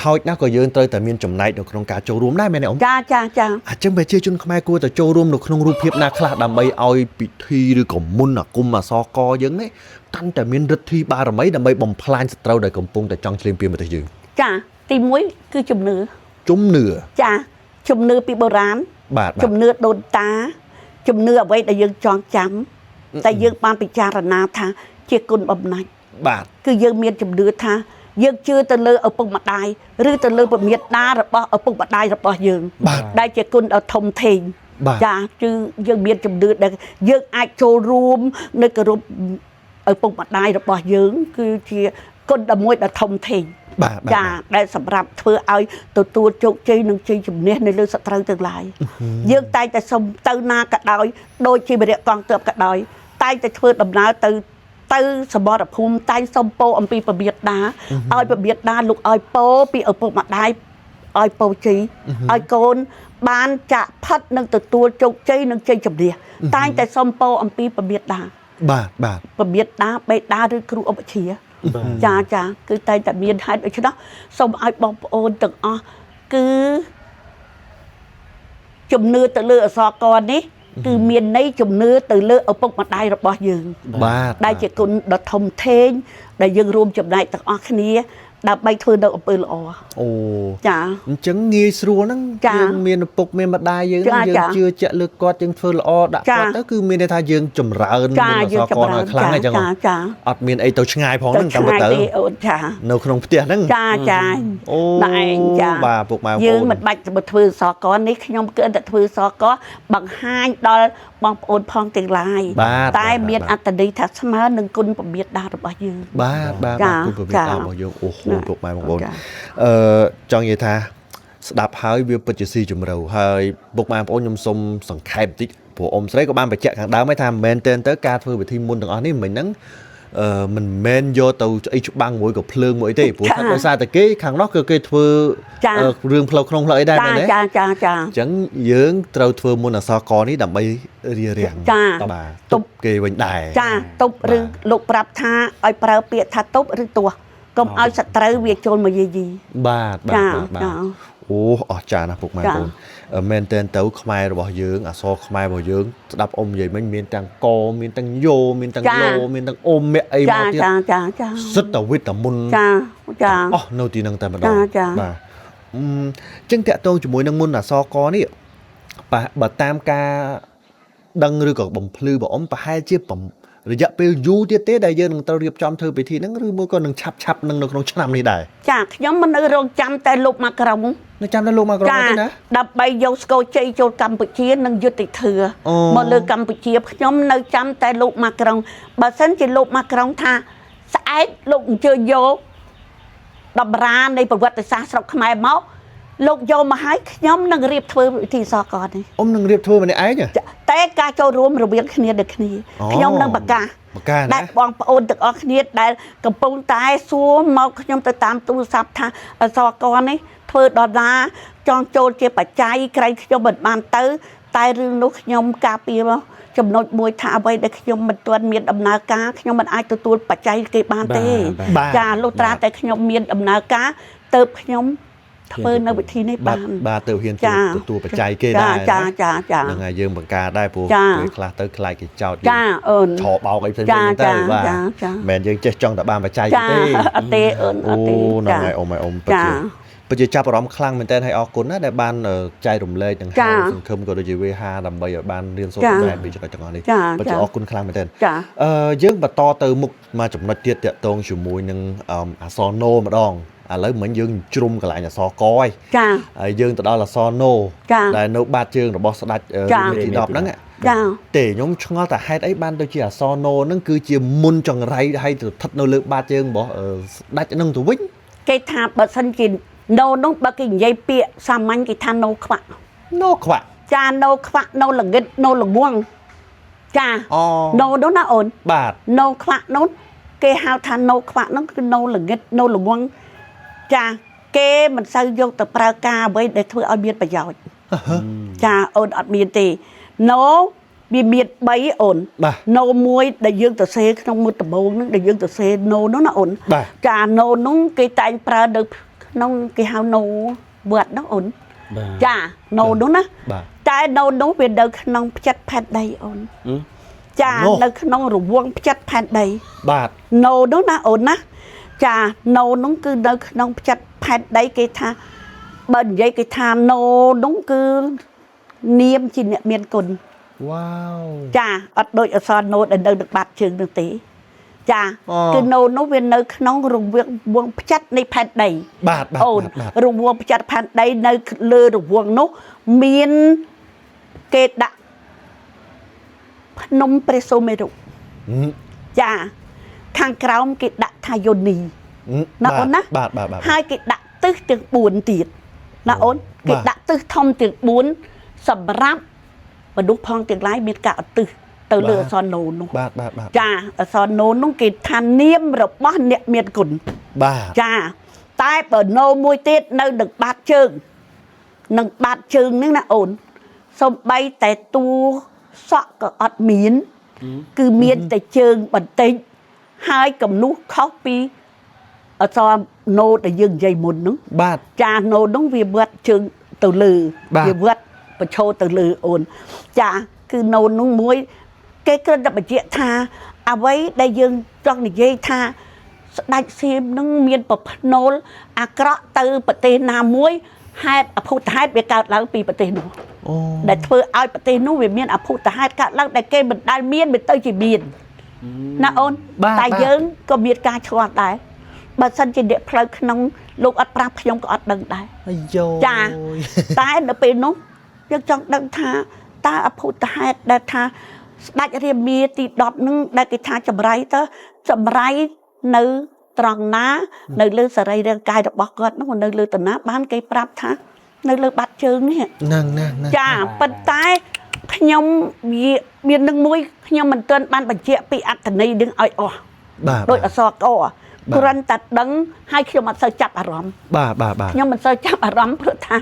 [SPEAKER 1] ហើយណាស់ក៏យើងត្រូវតែមានចំណែកនៅក្នុងការចូលរួមដែរមែនទេអ៊ំ
[SPEAKER 2] ចាចាចា
[SPEAKER 1] អញ្ចឹងប្រជាជនខ្មែរគួរតែចូលរួមនៅក្នុងរូបភាពណាខ្លះដើម្បីឲ្យពិធីឬក៏មុនអាគមអសរកយើងនេះកាន់តែមានឫទ្ធីបារមីដើម្បីបំផ្លាញសត្រូវដែលកំពុងតែចង់ឈ្លានពានប្រទេសយើង
[SPEAKER 2] ចាទី1គឺជំនឿ
[SPEAKER 1] ជំនឿ
[SPEAKER 2] ចាជំនឿពីបុរាណ
[SPEAKER 1] បាទបាទ
[SPEAKER 2] ជំនឿដូនតា ជំនឿអ្វីដែលយើងចងចាំតែយើងបានពិចារណាថាជាគុណបំណាច់
[SPEAKER 1] បាទ
[SPEAKER 2] គឺយើងមានជំនឿថាយើងជឿទៅលើឪពុកម្ដាយឬទៅលើពមាតារបស់ឪពុកម្ដាយរបស់យើង
[SPEAKER 1] បាទ
[SPEAKER 2] ដែលជាគុណដ៏ធំធេង
[SPEAKER 1] បាទ
[SPEAKER 2] ចាគឺយើងមានជំនឿដែលយើងអាចចូលរួមនៅគោរពឪពុកម្ដាយរបស់យើង គឺជាគុណដ៏មួយដ៏ធំធេង
[SPEAKER 1] បាទបាទ
[SPEAKER 2] ចាដែលសម្រាប់ធ្វើឲ្យទទួលជោគជ័យនិងជ័យជំនះនៅលើសត្រូវទាំងឡាយយើងតែងតែសុំទៅណាក៏ដោយដូចជាវិរៈកងទ័ពក៏ដោយតែងតែធ្វើដំណើរទៅទៅសមរភូមិតែងសុំពោអំពីពមាតាឲ្យពមាតាលោកឲ្យពោពីឪពុកម្ដាយឲ្យពោជ័យឲ្យកូនបានចាក់ផិតនិងទទួលជោគជ័យនិងជ័យជំនះតែងតែសុំពោអំពីពមាតា
[SPEAKER 1] បាទបាទ
[SPEAKER 2] ពមាតាបេតាឬគ្រូឧបជា ចាចាគឺតែងតែមានហេតុដូច្នោះសូមឲ្យបងប្អូនទាំងអស់គឺជំនឿទៅលើអសរកនេះគឺមានន័យជំនឿទៅលើឪពុកម្ដាយរបស់យើង
[SPEAKER 1] បាទ
[SPEAKER 2] ដែលជាគុណដ៏ធំធេងដែលយើងរួមចំណែកទាំងអស់គ្នាដើម្បីធ្វើនៅអំពើល្អ
[SPEAKER 1] អូ
[SPEAKER 2] ចា
[SPEAKER 1] អញ្ចឹងងាយស្រួលហ្នឹង
[SPEAKER 2] ចា
[SPEAKER 1] យើងមានឪពុកមានម្ដាយយើង
[SPEAKER 2] ចា
[SPEAKER 1] ហ្នឹងយើង
[SPEAKER 2] ចា
[SPEAKER 1] ជឿជាក់លើគាត់យើងធ្វើល្អដាក់
[SPEAKER 2] ចា
[SPEAKER 1] គាត់ទៅគឺមានន័យថាយើងចម្រើន
[SPEAKER 2] ចា
[SPEAKER 1] មុនអ
[SPEAKER 2] យើង
[SPEAKER 1] សរក
[SPEAKER 2] ចម្រើន
[SPEAKER 1] ឲ្យខ្លាំង
[SPEAKER 2] ចា
[SPEAKER 1] អញ្ចឹង
[SPEAKER 2] ចាចា
[SPEAKER 1] អត់មានអីទៅឆ្ងាយផង
[SPEAKER 2] ទៅ
[SPEAKER 1] ហ្នឹងតាម
[SPEAKER 2] ឆ្ងាយ
[SPEAKER 1] ពិតទៅ
[SPEAKER 2] ទេអូនចា
[SPEAKER 1] នៅក្នុងផ្ទះហ្នឹង
[SPEAKER 2] ចាចា
[SPEAKER 1] អូ
[SPEAKER 2] ណែឯងចា
[SPEAKER 1] បាទពុកម៉ែបងប្អូន
[SPEAKER 2] យើងមិនបាច់ទៅធ្វើសកនេះខ្ញុំគឺតែធ្វើសកបង្ហាញដល់ បងប្អូនផងទាំងឡាយ
[SPEAKER 1] បាទ
[SPEAKER 2] តែ
[SPEAKER 1] បាទ
[SPEAKER 2] មានអត្តន័យថាស្មើនឹងគុណពមាតារបស់យើង
[SPEAKER 1] បាទបាទ
[SPEAKER 2] ចា
[SPEAKER 1] បាទគុណព្រះមេត្តា
[SPEAKER 2] ចា
[SPEAKER 1] របស់យើងអូហូ
[SPEAKER 2] ណា
[SPEAKER 1] ពុកម៉ែបងប្អូន
[SPEAKER 2] ចា
[SPEAKER 1] អឺចង់និយាយថាស្ដាប់ហើយវាពិតជាស៊ីជម្រៅហើយពុកម៉ែបងប្អូនខ្ញុំសូមសង្ខេបបន្តិចព្រោះអ៊ំស្រីក៏បានបញ្ជាក់ខាងដើមហើយថាមិនមែនទេទៅការធ្វើពិធីមុនទាំងអស់នេះមិនហ្នឹងអឺមិនមែនយកទៅអីច្បាំងមួយក៏ភ្លើងមួយអីទេព្រោះថាដោយសារតែគេខាងនោះគឺគេធ្វើ
[SPEAKER 2] ចា
[SPEAKER 1] អឺរឿងផ្លូវក្នុងផ្លូវអីដែរ
[SPEAKER 2] ចា
[SPEAKER 1] មែនទេ
[SPEAKER 2] ចាចាចា
[SPEAKER 1] អញ្ចឹងយើងត្រូវធ្វើមុនអសរកនេះដើម្បីរារាំង
[SPEAKER 2] ចា
[SPEAKER 1] បាទ
[SPEAKER 2] ទប់
[SPEAKER 1] ទប់គេវិញដែរ
[SPEAKER 2] ចាទប់ឬលោកប្រាប់ថាឲ្យប្រើពាក្យថាទប់ឬទាស់កុំឲ្យសត្រូវវាចូលមកយាយី
[SPEAKER 1] បាទបាទ
[SPEAKER 2] ចា
[SPEAKER 1] បាទបាទ
[SPEAKER 2] ចា
[SPEAKER 1] អូអស្ចារ្យណាស់ពុកម៉ែ
[SPEAKER 2] ចា
[SPEAKER 1] បងប្អូនអឺមែនតើទៅខ្មែររបស់យើងអក្សរខ្មែររបស់យើងស្ដាប់អ៊ំនិយាយមិញមានទាំងកមានទាំងយោមានទាំង
[SPEAKER 2] ចា
[SPEAKER 1] លោមានទាំងអ៊ំមៈអី
[SPEAKER 2] ចា
[SPEAKER 1] មកទៀត
[SPEAKER 2] ចាចាចា
[SPEAKER 1] សិតតែវិតាមុន
[SPEAKER 2] ចាចា
[SPEAKER 1] អស់នៅទីហ្នឹងតែម្ដង
[SPEAKER 2] ចាចា
[SPEAKER 1] បាទអឺចឹងតាក់ទងជាមួយនឹងមុនអក្សរកនេះបើបើតាមការដឹងឬក៏បំភ្លឺបងអ៊ំប្រហែលជាប្ររយៈពេលយូរទៀតទេដែលយើងនឹងត្រូវរៀបចំធ្វើពិធីហ្នឹងឬមួយក៏នឹងឆាប់ឆាប់នឹងនៅក្នុងឆ្នាំនេះដែរ
[SPEAKER 2] ចាខ្ញុំមិននៅរងចាំតែលោកមកក្រុង
[SPEAKER 1] នៅចាំដល់លោកមកក្រុង
[SPEAKER 2] ចា
[SPEAKER 1] ទេណា
[SPEAKER 2] ដើម្បីយកស្គរជ័យចូលកម្ពុជានិងយុត្តិធម៌
[SPEAKER 1] អូ
[SPEAKER 2] មកលើកម្ពុជាខ្ញុំនៅចាំតែលោកមកក្រុងបើសិនជាលោកមកក្រុងថាស្អែកលោកអញ្ជើញយកតម្រានៃប្រវត្តិសាស្ត្រស្រុកខ្មែរមកលោកយកមកឲ្យខ្ញុំនឹងរៀបធ្វើពិធីសកលនេះ
[SPEAKER 1] អ៊ំនឹងរៀបធ្វើម្នាក់ឯងហ៎
[SPEAKER 2] ចាតែការចូលរួមរវាងគ្នាដូចគ្នា
[SPEAKER 1] អូ
[SPEAKER 2] ខ្ញុំនឹងប្រកាស
[SPEAKER 1] ប្រកាសណា
[SPEAKER 2] ដែលបងប្អូនទាំងអស់គ្នាដែលកំពុងតែសួរមកខ្ញុំទៅតាមទូរស័ព្ទថាអសកលនេះធ្វើដល់ណាចង់ចូលជាបច្ច័យក្រែងខ្ញុំមិនបានទៅ តែរឿងនោះខ្ញុំការពារមកចំណុចមួយថាអ្វីដែលខ្ញុំមិនទាន់មានដំណើរការខ្ញុំមិនអាចទទួលបច្ច័យគេបានទេ
[SPEAKER 1] បាទ
[SPEAKER 2] ចាលុះត្រាតែខ្ញុំមានដំណើរការទៅខ្ញុំធ្វើនៅវិធីនេះ
[SPEAKER 1] បាទ
[SPEAKER 2] បាន
[SPEAKER 1] បាទទៅហ៊ាន
[SPEAKER 2] ចា
[SPEAKER 1] ទទួលបច្ច័យគេដែរ
[SPEAKER 2] ចាចាចា
[SPEAKER 1] ហ្នឹងហើយយើងបង្ការដែរព្រោះ
[SPEAKER 2] ចា
[SPEAKER 1] ពេលខ្លះទៅខ្លាចគេចោទ
[SPEAKER 2] ចាអូន
[SPEAKER 1] ឆបោកអីផ្សេងៗ
[SPEAKER 2] ចា
[SPEAKER 1] ហ្នឹងទៅ
[SPEAKER 2] ចា
[SPEAKER 1] បាទ
[SPEAKER 2] ចាចា
[SPEAKER 1] មិនមែនយើងចេះចង់តែបានបច្ច័យ
[SPEAKER 2] ចា
[SPEAKER 1] ទេ
[SPEAKER 2] អត់ទេអូនអ
[SPEAKER 1] អូ
[SPEAKER 2] ត់ទេ
[SPEAKER 1] ហ្នឹងហើយអ៊ំហើយអ៊ំពិត
[SPEAKER 2] ចា
[SPEAKER 1] ជាពិតជាចាប់អារម្មណ៍ខ្លាំងមែនតើហើយអរគុណណាដែលបានចែករំលែកទាំង
[SPEAKER 2] ចា
[SPEAKER 1] ហាសង្ឃឹមក៏ដូចជាវេហាដើម្បីឲ្យបានរៀនសូត្រ
[SPEAKER 2] ចា
[SPEAKER 1] បន្ថែមពីចំណុចទាំងអស់នេះ
[SPEAKER 2] ចា ចា
[SPEAKER 1] ពិតជាអរគុណខ្លាំងមែនតើ
[SPEAKER 2] ចា
[SPEAKER 1] អឺយើងបន្តទៅមុខមកចំណុចទៀតតាក់ទងជាមួយនឹងអឺអក្សរណូម្ដងឥឡូវមិញយើងជ្រុំកន្លែងអក្សរកហើយ
[SPEAKER 2] ចា
[SPEAKER 1] ហើយយើងទៅដល់អក្សរណូ
[SPEAKER 2] ចា
[SPEAKER 1] ដែលនៅបាតជើងរបស់ស្ដេចអឺ
[SPEAKER 2] ចា
[SPEAKER 1] រាមាទី10ហ្នឹង
[SPEAKER 2] ចា
[SPEAKER 1] ទេខ្ញុំឆ្ងល់តែហេតុអីបានទៅជាអក្សរណូហ្នឹងគឺជាមុនចង្រៃហើយទៅស្ថិតនៅលើបាតជើងរបស់អឺស្ដេចហ្នឹងទៅវិញ
[SPEAKER 2] គេថាបើសិនជាណូនោះបើគេនិយាយពាក្យសាមញ្ញគេថាណូខ្វាក់
[SPEAKER 1] ណូខ្វាក់
[SPEAKER 2] ចាណូខ្វាក់ណូល្ងិតណូល្ងងចា
[SPEAKER 1] អូ
[SPEAKER 2] ណូនោះណាអូន
[SPEAKER 1] បាទ
[SPEAKER 2] ណូខ្វាក់នោះគេហៅថាណូខ្វាក់នោះគឺណូល្ងិតណូល្ងងចាគេមិនសូវយកទៅប្រើការអ្វីដែលធ្វើឲ្យមានប្រយោជន៍ចាអូនអត់មានទេណូវាមាន3អូន
[SPEAKER 1] បាទ
[SPEAKER 2] ណូមួយដែលយើងទៅសេក្នុងមុតដំបងហ្នឹងដែលយើងទៅសេណូនោះណាអូន
[SPEAKER 1] បាទ
[SPEAKER 2] ចាណូនោះគេតែងប្រើនៅក្នុងគេហៅណូវត្តនោះអូន
[SPEAKER 3] បាទ
[SPEAKER 2] ចាណូនោះណា
[SPEAKER 1] បាទ
[SPEAKER 2] តែណូនោះវានៅក្នុងផ្ចិតផែនដីអូន
[SPEAKER 3] អឺ
[SPEAKER 2] ចា
[SPEAKER 1] ណូ
[SPEAKER 2] នៅក្នុងរង្វង់ផ្ចិតផែនដី
[SPEAKER 1] បាទ
[SPEAKER 2] ណូនោះណាអូនណាចាណូនោះគឺនៅក្នុងផ្ចិតផែនដីគេថាបើនិយាយគេថាណូនោះគឺនាមជាអ្នកមានគុណ
[SPEAKER 1] វ៉ាវ
[SPEAKER 2] ចាអត់ដូចអក្សរណូដែលនៅនឹងបាតជើងនោះទេចា
[SPEAKER 1] អូ
[SPEAKER 2] គឺណូនោះវានៅក្នុងរង្វង់វងផ្ចិតនៃផែនដី
[SPEAKER 1] បាទបាទ
[SPEAKER 2] អូន
[SPEAKER 1] បាទបាទ
[SPEAKER 2] រង្វង់ផ្ចិតផែនដីនៅលើរង្វង់នោះមានគេដាក់ភ្នំព្រះសុមេរុ
[SPEAKER 1] ហឹម
[SPEAKER 2] ចាខាងក្រោមគេដាក់ថាយោនី
[SPEAKER 1] ហឹម
[SPEAKER 2] ណាអូនណា
[SPEAKER 1] បាទបាទបាទ
[SPEAKER 2] ហើយគេដាក់ទិសទាំង4ទៀតណាអូន
[SPEAKER 1] បាទ
[SPEAKER 2] គេដាក់ទិសធំទាំង4សម្រាប់មនុស្សផងទាំងឡាយមានការឧទ្ទិសទៅលើអក្សរណូនោះ
[SPEAKER 1] បាទបាទបាទ
[SPEAKER 2] ចាអក្សរណូនោះគេថានាមរបស់អ្នកមានគុណ
[SPEAKER 1] បាទ
[SPEAKER 2] ចាតែបើណូមួយទៀតនៅនឹងបាតជើងនឹងបាតជើងហ្នឹងណាអូនសំបីតែតួសក់ក៏អត់មាន គឺមានតែជើងបន្តិចហើយកំនោះខុសពីអក្សរណូដែលយើងនិយាយមុនហ្នឹង
[SPEAKER 1] បាទ
[SPEAKER 2] ចាណូហ្នឹងវាវត្តជើងទៅលើ
[SPEAKER 1] បាទ
[SPEAKER 2] វាវត្តបញ្ឈរទៅលើអូន ចាគឺណូហ្នឹងមួយ គេគ្រាន់តែបញ្ជាក់ថាអ្វីដែលយើងចង់និយាយថាស្ដេចសៀមនឹងមានប្រផ្នូលអាក្រក់ទៅប្រទេសណាមួយហេតុអភូតហេតុវាកើតឡើងពីប្រទេសនោះ
[SPEAKER 1] អូ
[SPEAKER 2] ដែលធ្វើឲ្យប្រទេសនោះវាមានអភូតហេតុកើតឡើងដែលគេមិនដែលមានវាទៅជាមានណាអូន
[SPEAKER 1] បាទបាទ
[SPEAKER 2] តែយើងក៏មានការឆ្លងដែរបើសិនជាអ្នកផ្លូវក្នុងលោកអត់ប្រាប់ខ្ញុំក៏អត់ដឹងដែរ
[SPEAKER 1] អាយ៉ូ
[SPEAKER 2] ចាតែនៅពេលនោះយើងចង់ដឹងថា តើអភូតហេតុដែលថាស្ដេចរាមាទី10នឹងដែលគេថាចម្រៃទៅចម្រៃនៅត្រង់ណា នៅលើសរីរាង្គកាយរបស់គាត់នោះនៅលើតំណាបានគេប្រាប់ថានៅលើបាតជើងនេះ
[SPEAKER 1] ហ្នឹងណាណា
[SPEAKER 2] ចាប៉ុន្តែខ្ញុំវាមាននឹងមួយខ្ញុំមិនទាន់បានបញ្ជាក់ពីអត្ថន័យនឹងឲ្យអស់
[SPEAKER 1] បាទ
[SPEAKER 2] ដោយអក្សរកគ្រាន់តែដឹងហើយខ្ញុំអត់សូវចាប់អារម្មណ៍
[SPEAKER 1] បាទបាទបាទ
[SPEAKER 2] ខ្ញុំមិនសូវចាប់អារម្មណ៍ព្រោះថា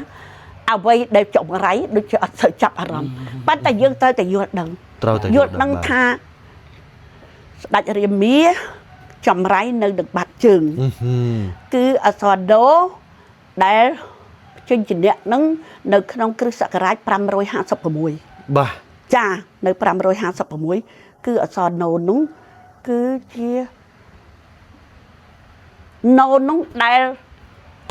[SPEAKER 2] អ្វីដែលចម្រៃដូចជាអត់សូវចាប់អារម្មណ៍ប៉ុន្តែយើងត្រូវតែយល់ដឹង
[SPEAKER 1] ត្រូវតែ
[SPEAKER 2] យល់ដឹងថាស្ដេចរាមាចម្រៃនៅនឹងបាត់ជើង
[SPEAKER 1] អឺហឹម
[SPEAKER 2] គឺអក្សរដូដែលជញ្ជនៈនឹងនៅក្នុងគ្រិស្តសករាជ556
[SPEAKER 1] បាទ
[SPEAKER 2] ចានៅ556គឺអក្សរណូនោះគឺជាណូនោះដែល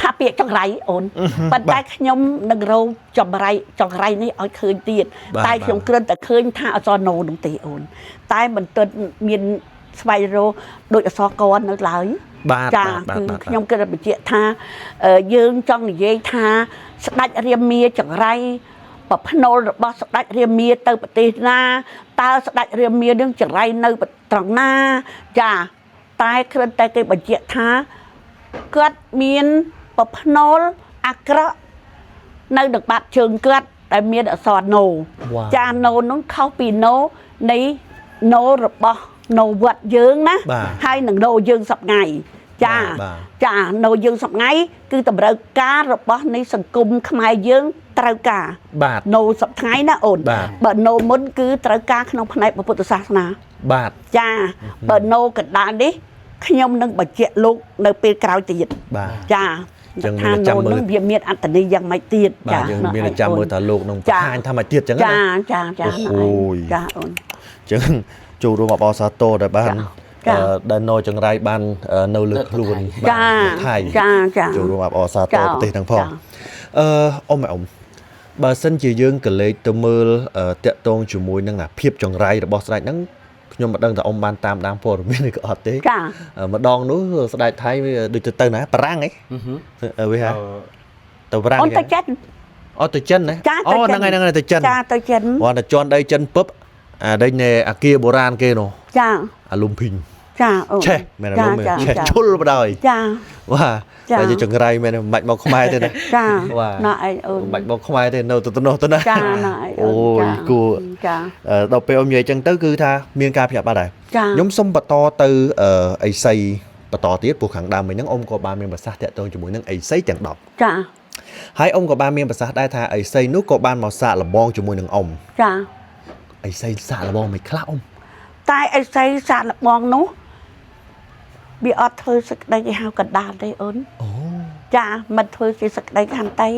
[SPEAKER 2] ថាពាក្យចង្រៃអូនប៉ុន្តែខ្ញុំនឹងរកចម្រៃចង្រៃនេះឲ្យឃើញទៀតតែខ្ញុំគ្រាន់តែឃើញថាអក្សរណូនោះទេអូន តែមិនទាន់មានស្វែងរកដោយអក្សរកនៅឡើយ
[SPEAKER 1] បាទ
[SPEAKER 2] ចា
[SPEAKER 1] បាទ
[SPEAKER 2] គឺ
[SPEAKER 1] បាទ
[SPEAKER 2] ខ្ញុំគិតតែបញ្ជាក់ថាយើងចង់និយាយថាស្ដេចរាមាចង្រៃប្រភ្នូលរបស់ស្ដេចរាមាទៅប្រទេសណាតើស្ដេចរាមានឹងចង្រៃនៅត្រង់ណាចាតែគ្រាន់តែគេបញ្ជាក់ថាគាត់មានប្រភ្នូលអាក្រក់នៅនឹងបាតជើងគាត់ដែលមានអក្សរណូចាណូនោះខុសពីណូនៃណូរបស់ណូវត្តយើងណា
[SPEAKER 1] បាទ
[SPEAKER 2] ហើយនឹងណូយើងសប្ងៃចា
[SPEAKER 1] បាទ
[SPEAKER 2] ចានៅយើងសប្ងៃគឺតម្រូវការរបស់នៃសង្គមខ្មែរយើងត្រូវការ
[SPEAKER 1] បាទ
[SPEAKER 2] នៅសប្ថ្ងៃណាអូន
[SPEAKER 1] បាទ
[SPEAKER 2] បើនៅមុនគឺត្រូវការក្នុងផ្នែកពុទ្ធសាសនា
[SPEAKER 1] បាទ
[SPEAKER 2] ចាបើនៅកណ្ដាលនេះខ្ញុំនឹងបញ្ជាក់លោកនៅពេលក្រោយទៀត
[SPEAKER 1] បាទ
[SPEAKER 2] ចា
[SPEAKER 1] ចឹងមានតែចាំមើល
[SPEAKER 2] នឹងវាមានអត្តន័យយ៉ាងម៉េចទៀត
[SPEAKER 1] បាទយើងមានតែចាំមើលថាលោកនឹង
[SPEAKER 2] ចា
[SPEAKER 1] បង្ហាញថាមកទៀតចឹង
[SPEAKER 2] ចា
[SPEAKER 1] ណា
[SPEAKER 2] ចាចា
[SPEAKER 1] អូហូយ
[SPEAKER 2] ចាអូន
[SPEAKER 1] ចឹងចូលរួមអបអរសាទរដែលបាន
[SPEAKER 2] ចា
[SPEAKER 1] ដែលណូចង្រៃបាននៅលើខ្លួន
[SPEAKER 2] ចា
[SPEAKER 1] បាទថៃ
[SPEAKER 2] ចាចា
[SPEAKER 1] ចូលរួមអបអរសាទរ
[SPEAKER 2] ចា
[SPEAKER 1] ប្រទេសទាំងផង
[SPEAKER 2] ចា
[SPEAKER 1] អឺអ៊ំអ៊ំបើសិនជាយើងកលេចទៅមើលតាក់ទងជាមួយនឹងអាភាពចង្រៃរបស់ស្ដេចហ្នឹងខ្ញុំមិនដឹងថាអ៊ំបានតាមដានព័ត៌មានឬក៏អត់ទេ
[SPEAKER 2] ចា
[SPEAKER 1] ម្ដងនោះស្ដេចថៃវាដូចទៅណាបារាំងហីវាហ่าទៅបារាំង
[SPEAKER 2] អូនទៅចិន
[SPEAKER 1] អូទៅចិនណា
[SPEAKER 2] ចា
[SPEAKER 1] អូ
[SPEAKER 2] ទៅចិន
[SPEAKER 1] ហ្នឹងហើយហ្នឹងហើយទៅចិន
[SPEAKER 2] ចាទៅចិន
[SPEAKER 1] គាត់តែជន់ដីចិនពឹបអាដេញនៃអាគារបុរាណគេនោះ
[SPEAKER 2] ចា
[SPEAKER 1] អាលុំភីង
[SPEAKER 2] ចាអូន
[SPEAKER 1] ឆេះមែនអាលុំ
[SPEAKER 2] ចា
[SPEAKER 1] ឆេះ
[SPEAKER 2] ចា
[SPEAKER 1] ឈុលបដ ாய்
[SPEAKER 2] ចា
[SPEAKER 1] បាទ
[SPEAKER 2] ចា
[SPEAKER 1] តែជាចង្រៃមែនមិនបាច់មកខ្មែរទេណា
[SPEAKER 2] ចា
[SPEAKER 1] បាទ
[SPEAKER 2] ណ៎ឯងអូន
[SPEAKER 1] មិនបាច់មកខ្មែរទេនៅទៅទៅនោះទៅណា
[SPEAKER 2] ចាណ៎ឯងអូ
[SPEAKER 1] អូ
[SPEAKER 2] ន
[SPEAKER 1] យគួរ
[SPEAKER 2] ចា
[SPEAKER 1] ដល់ពេលអ៊ំនិយាយចឹងទៅគឺថាមានការភ្ញាក់បាត់ដែរ
[SPEAKER 2] ចា
[SPEAKER 1] ខ្ញុំសូមបន្តទៅអីសីបន្តទៀតព្រោះខាងដើមមិញហ្នឹងអ៊ំក៏បានមានប្រសាសន៍តាក់ទងជាមួយនឹងអីសីទាំង10
[SPEAKER 2] ចា
[SPEAKER 1] ហើយអ៊ំក៏បានមានប្រសាសន៍ដែរថាអីសីនោះក៏បានមកសាកល្បងជាមួយនឹងអ៊ំ
[SPEAKER 2] ចា
[SPEAKER 1] អីសីសាកល្បងមិនខ្លះអ៊ំ
[SPEAKER 2] តែអីសីសាកល្បងនោះវាអត់ធ្វើសេចក្តីគេហៅកណ្ដាលទេអូន
[SPEAKER 1] អូ
[SPEAKER 2] ចាមិនធ្វើជាសេចក្តីខន្តី